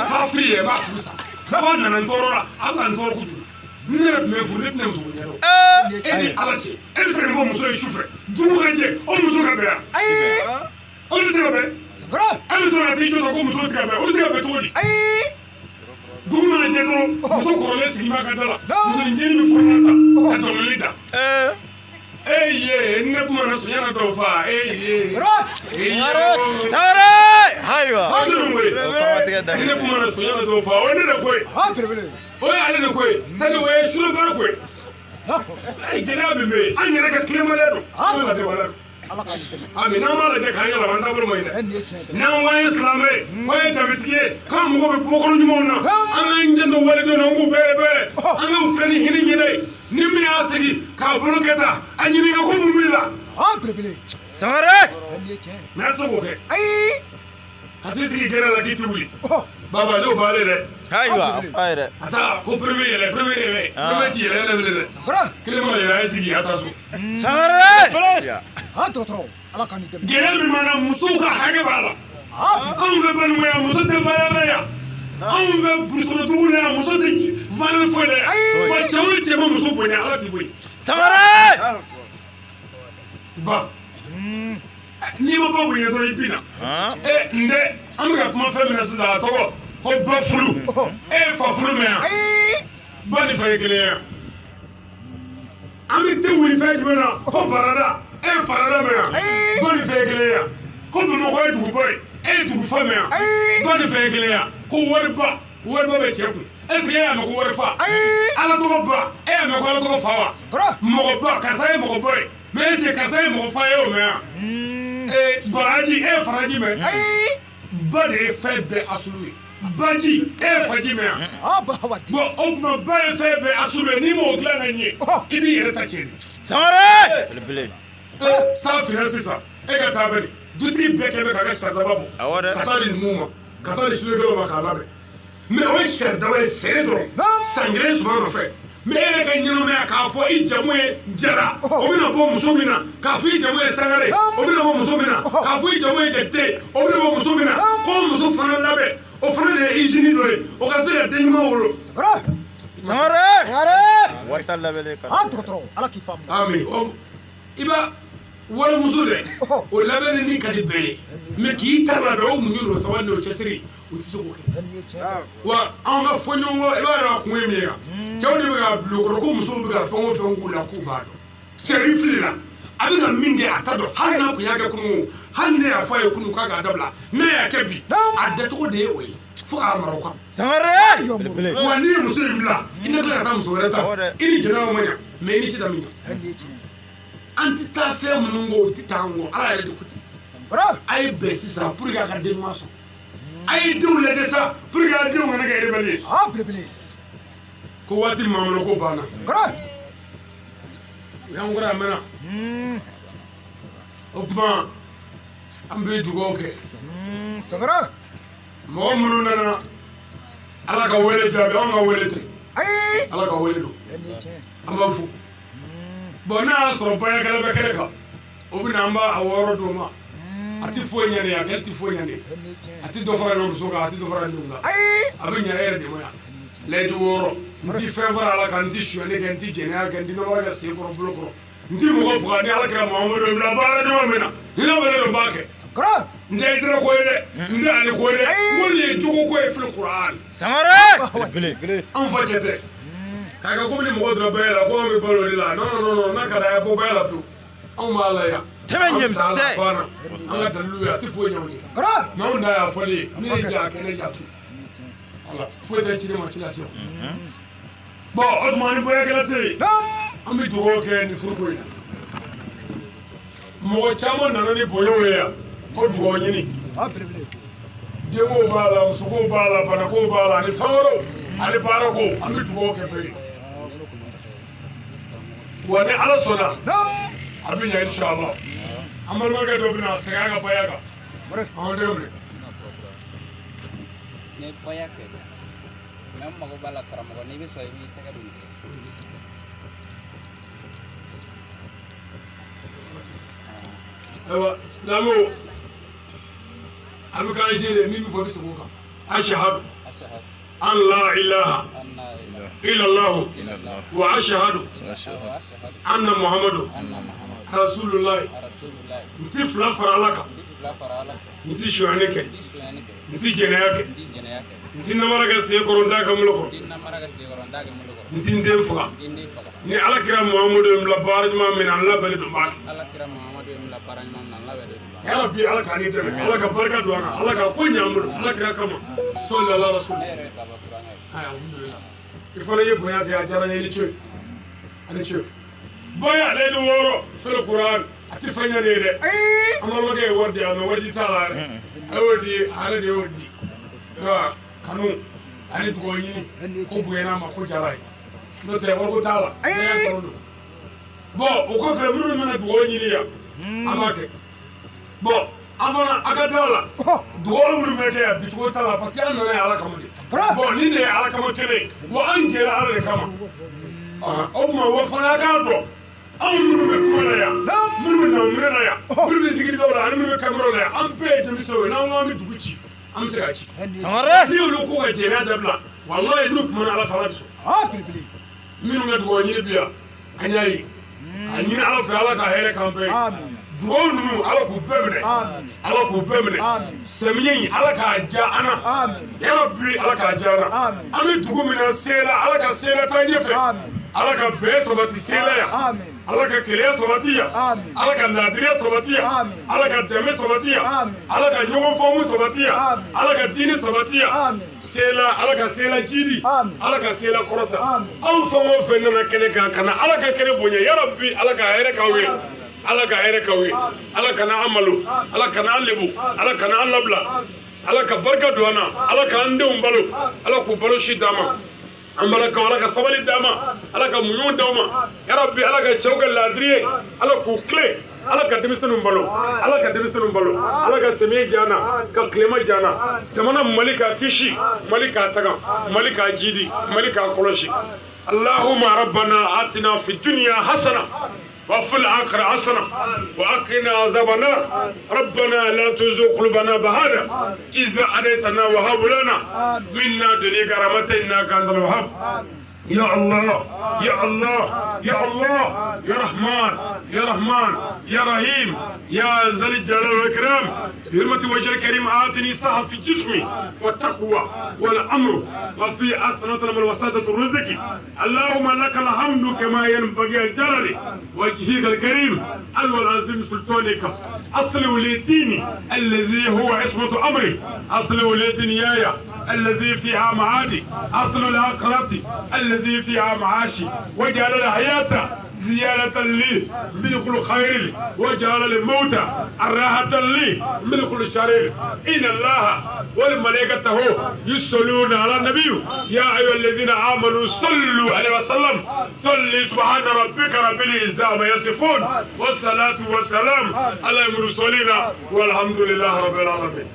Kafiri ye, n b'a furu sa. Kaba nana n tɔɔrɔ la, a bɛ ka n tɔɔrɔ kojugu. Ni ne yɛrɛ tun bɛ furu, ne tɛna muso ko ɲɛdɔn. E ni ala cɛ, e bɛ se ka nin fɔ muso ye su fɛ. Dugu ka jɛ, o muso ka bɛn yan. O bɛ se ka bɛn. E bɛ sɔrɔ ka t'i jɔ ko muso tɛ ka bɛn, o bɛ se ka bɛn cogo di? Dugu mana jɛ dɔrɔn, muso kɔrɔlen sigi b'a ka da la, muso ni ɲini bɛ fɔlɔ ta ka dɔnkili da. E ye ne kuma na sonya na dɔw fa, e ye. Sangare! Ayiwa. O tɛ nin O kɔrɔmatigɛ da. koyi. Ne kuma na sonya na dɔw fa, o ye ne de ko ye. O ye ale de ko ye. C'est-à-dire o ye surabara ko ye. Gɛlɛya min bɛ yen, an yɛrɛ ka tilenbaliya don. An bɛ ladibaliya don. A mais n'an m'a lajɛ k'an yɛlɛma, an taabolo man ɲi dɛ. N'an ko an ye silamɛ ye, ko an ye danbetigi ye, k'an mago bɛ bɔkolo ɲumanw na, an k'an janto walidenw na, an k'u bɛrɛ bɛrɛ, an k'u filɛ ni hinɛ ɲɛda ye. Ni min y'a sigi k'a bolo kɛ tan, a ɲininka ko mun b'i la. Sangare! Mais a tɛ se k'o kɛ. Ka t'i sigi gɛrɛ la k'i tɛ wuli. Baba n'o b'ale dɛ. Ayiwa, a f'a ye dɛ. A taa ko premier yɛlɛ, premier yɛlɛ, premier ti yɛlɛ yɛlɛ bilen dɛ. Kelen mana yɛlɛ, a ye jigin, a taa so. Sangare! Gɛlɛya min b'an na, musow ka hakɛ b'a la. Anw fɛ Banikɔ yan, muso tɛ valeur la yan. Anw fɛ burusukɔnɔdugu la yan, muso tɛ valeur foyi la yan. Wa cɛ o cɛ ma muso bonya, Ala t'i bonya. Sangare! Ba. N'i ma ba bonya dɔrɔn, i binna. N dɛ, an bɛ ka kuma fɛn min na sisan, a tɔgɔ ko ba furu. E ye fa furu mɛn yan. Ba ni fa ye kelen ye yan. An bɛ te wuli fɛn jumɛn na ko barada, e ye farada mɛn yan. Ba ni fa ye kelen ye yan. Ko Bamakɔ ye duguba ye, e ye dugufa mɛn yan. Ba ni fa ye kelen ye yan. Ko wariba, wariba bɛ cɛ kun. Est ce que e y'a mɛn ko wari fa? Ala tɔgɔ ba, e y'a mɛn ko ala tɔgɔ fa wa? Mɔgɔba, karisa ye mɔgɔba ye. Mais est ce que karisa ye mɔgɔ fa ye o mɛn yan? Baraji, e ye faraji mɛn? Ba de ye fɛn bɛɛ asulu ye. Baji, e ye faji mɛn yan? Bon, o tuma ba ye fɛn bɛɛ asulu ye, n'i m'o dilan ka ɲɛ, i b'i yɛrɛ ta tiɲɛ de. Sangare! Belebele. San finna sisan, e ka taa bɛ dutigi bɛɛ kɛ bɛ k'a ka saridaba bɔ. Awɔ dɛ. Ka taa di numuw ma, ka taa di sulekɛlaw ma k'a labɛn. Mais o ye saridaba ye sɛnɛ dɔrɔn, san kelen suman nɔfɛ. Mais e yɛrɛ ka ɲɛnamaya, k'a fɔ i jamu ye Jara, o bɛna bɔ muso min na, k'a fɔ i jamu ye Sangare, o bɛna bɔ muso min na, k'a fɔ i jamu ye Jakite, o bɛna bɔ muso min na, k'o muso fana labɛn, o fana de ye usine dɔ ye, o ka se ka den ɲuman wolo. Sangare! Wari t'a labɛnnen ka. Ami, i b'a walimuso dɛ, o labɛnni ni ka di bɛɛ ye, mais k'i ta labɛn, o muɲu n'o sabali n'o cɛsiri, u tɛ se k'o kɛ. Wa anw ka fɔ ɲɔgɔn kɔ, i b'a dɔn a kun ye min ye wa? Cɛw de bɛ ka bila o kɔnɔ ko musow bɛ ka fɛn o fɛn k'u la k'u b'a dɔn. Cɛ i fili la, a bɛ ka min kɛ a ta dɔn, hali n'a kun y'a kɛ kunun o, hali ne y'a fɔ a ye kunun k'a k'a dabila, ne y'a kɛ bi, a dacogo de ye o ye, fo k'a mara o kan. Sangare! Belebele. Wa n'i ye muso in bila, i na tila ka taa muso wɛrɛ ta, i ni jɛnɛba ma ɲa, mais i ni sida min ɲa. An tɛ taa fɛn minnu kɔ, o tɛ taa an kɔ, Ala yɛrɛ de ko ten. A ye bɛn sisan pour que a ka den ɲuman sɔrɔ. A ye denw lajɛ sa pour que a denw kana kɛ rebelle ye. Ko waati min b'an bolo ko banna. U y'an kɔrɔ a mɛnna. O tuma An bɛ dugawu kɛ. Sangare. Mɔgɔ minnu nana Ala ka wele jaabi, anw ka wele tɛ. Ayi. Ala ka wele don. Nin ye tiɲɛ. An b'a fo. Bon, n'a y'a sɔrɔ bayakɛla bɛ kɛnɛ kan, o bɛ na, an b'a a wɔɔrɔ d'o ma. A tɛ foyi ɲɛ ne ye, a kɛli tɛ foyi ɲɛ ne ye. Nin ye tiɲɛ. A tɛ dɔ fara ɲɔgɔn muso kan, a tɛ dɔ fara ɲɔgɔn kan. Ayi. A bɛ ɲɛ e yɛrɛ de ma yan. Layidu wɔɔrɔ, n ti fɛn fara Ala kan, n ti sonyali kɛ, n ti jɛnɛya kɛ, n ti namara kɛ sen kɔrɔ, bolo kɔrɔ, n ti mɔgɔ faga. Ni Ala kɛra Muhamadu ye bila baara ɲuman min na, ni ne bɛ ne b'a kɛ. Sangare. N tɛ Idira ko ye dɛ, n tɛ Ali ko ye dɛ, n ko nin ye jogo ko ye fili Kuran. Sangare. Belebele. Anw fa cɛ tɛ k'a kɛ komi ni mɔgɔ donna bɛɛ la ko anw bɛ balo o de la. Non, non, non, n'a ka d'a ye, bɔ bɛɛ la pewu, anw b'a la yan. Tɛmɛ An ɲɛmisɛn. sa la, banna. An ka dalilu ye, a tɛ foyi ɲɛ anw ye. Sangare. Mais anw da y'a fɔli ye, ne ye ja kɛ, ne ja to wala foyi tɛ ci ne ma, ci lase ma. Bon, o tuma ni bɔyakɛla tɛ yen, Naam. an bɛ dugawu kɛ nin furuko in na. Mɔgɔ caman nana ni bonyaw ye yan ko dugawu ɲini. A belebele. Denko b'a la, musoko b'a la, banako b'a la, ani fɛn wɛrɛw, ani baarako. An bɛ dugawu kɛ bɛɛ ye. Wa ni Ala sɔnna, Naam. a bɛ ɲɛ inshallah. An balimakɛ dɔ bɛna segin a ka baya kan. An tɛgɛ minɛ. Ne baya kɛ mɛ, n mago b'a la karamɔgɔ, n'i bɛ sɔn, i b'i tɛgɛ don nin cɛ. Ayiwa silamɛw, a bɛ k'an jere min fɔ, i bɛ segin o kan. Ashahadu Ashahadu an la ilaha anna ilaha illallah Illallah. wa ashahadu wa ashahadu anna Muhammadu anna Muhammadu rasulullah. Rasulullah. N ti fila fara Ala kan. N ti fila fara Ala kan. N ti sonyani kɛ. N ti sonyani kɛ. N ti jɛnɛya kɛ. N ti jɛnɛya kɛ. N ti namara kɛ sen kɔrɔ, n t'a kɛ bolo N kɔrɔ. ti namara kɛ sen kɔrɔ, n t'a kɛ bolo kɔrɔ. N ti n den faga. N ti n den faga. Ni Ala kira Muhammadu ye n bila baara ɲuman min na, n labɛnnen don, n b'a kɛ. Ala kira Muhammadu ye n bila baara ɲuman na, n labɛnnen don. Yarabi, Ala k'a ni dɛmɛ, Ala ka barika don a kan, Ala ka ko ɲɛ an bolo, Ala kira kama, sɔli ala rasul. Ne yɛrɛ ye Baba Kurankɛ ye. Ayi, alhamdulillah, i fana ye bonya kɛ, a diyara n ye. I ni ce, a ni ce. Bonya layidu wɔɔrɔ fili Kuran, a tɛ fɛn ɲɛ ne ye dɛ. Ayi. An balimakɛ ye wari di yan, mɛ wari di t'a la yɛrɛ. A y'o di, a yɛrɛ de y'o di. Nka kanu ani dugawu ɲini ko bonyana ma, ko jara ye, n'o tɛ wariko t'a la. Bonya dɔrɔn don. Bon, o kɔfɛ, minnu nana dugawu ɲini yan, an b'a kɛ. Bon, an fana a ka da la, dugawu minnu bɛ kɛ yan, bicogo t'a la, parce que an nana yan Ala kama de. Bon, nin de ye Ala kama kɛnɛ ye wa, an jɛra Ala de kama. O tuma wa fana, a k'a dɔn, anw minnu bɛ kuma la yan, minnu bɛ naminɛ la yan, minnu bɛ zikiri daw la, ani minnu bɛ kameraw la yan, an bɛɛ ye denmisɛnw ye. N'an ko an bɛ dugu ci, an bɛ se k'a ci. Sangare. N'i y'olu ko ka jɛnɛya dabila, walayi, n'u kumana Ala fɛ, Ala bɛ sɔn. A belebele. Minnu ka dugawu ɲini bi yan, an y'a ye k'a ɲini Ala fɛ, Ala ka hɛrɛ k'an bɛɛ ye. Amin. Dugawu ninnu, Ala k'u bɛɛ minɛ. Amin. Ala k'u bɛɛ minɛ. Amin. Samiya in, Ala k'a diya an na. Amin. Yarabi, Ala k'a diya an na. Amin. An bɛ dugu min na, Sela, Ala ka Sela taa ɲɛfɛ. Amin. Ala ka bɛn sabati Sela yan. Amin. Ala ka keleya sabati yan. Amin. Ala ka laadiriya sabati yan. Amin. Ala ka dɛmɛ sabati yan. Amin. Ala ka ɲɔgɔn faamu sabati yan. Amin. Ala ka diinɛ sabati yan. Amin. Sela, Ala ka Sela jidi. Amin. Ala ka Sela kɔrɔta. Amin. Anw fɛn o fɛn nana kɛnɛ kan ka na Ala ka kɛnɛ bonya, yarabi, Ala ka hɛrɛ k'aw ye. Ala ka hɛrɛ k'aw ye. Ala kana an malo, Ala kana an lebu, Ala kana an labila, Ala ka barika don an na, Ala k'an denw balo, Ala k'u balo si d'an ma. An balakaw, Ala ka sabali d'an ma, Ala ka muɲu d'aw ma. Yarabi, Ala ka cɛw kɛ laadiri ye, Ala k'u tilen, Ala ka denmisɛnninw balo, Ala ka denmisɛnninw balo, Ala ka samiya diya an na, ka tilema diya an na. Jamana Mali k'a kisi, Mali k'a taga, Mali k'a jidi, Mali k'a kɔlɔsi. Allahumma rabbana atina fi dunya hasana وفي الآخرة حسنة وأقنا عذاب النار. ربنا لا تزغ قلوبنا بعد إذ هديتنا وهب لنا من لدنك رحمة إنك أنت الوهاب. يا الله، يا الله، يا الله، يا رحمن، يا رحمن، يا رحيم، يا ذا الجلال والإكرام، بحرمة وجه الكريم آتني صحة في جسمي والتقوى والأمر وفي أسنة من وسادة الرزق. اللهم لك الحمد كما ينبغي الجلال وجهك الكريم العظيم سلطانك. أصل وليديني الذي هو عصمة أمري، أصل وليدنياي الذي فيها معادي، أصل الآخرة الذي فيها معاشي، واجعل الحياة زيادة لي من كل خير وجعل الموت الراحة لي من كل شر. إن الله والملائكته يصلون على النبي يا أيها الذين آمنوا صلوا عليه وسلم. صلي. سبحان ربك رب العزة عما يصفون والصلاة والسلام على المرسلين والحمد لله رب العالمين.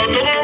Soro.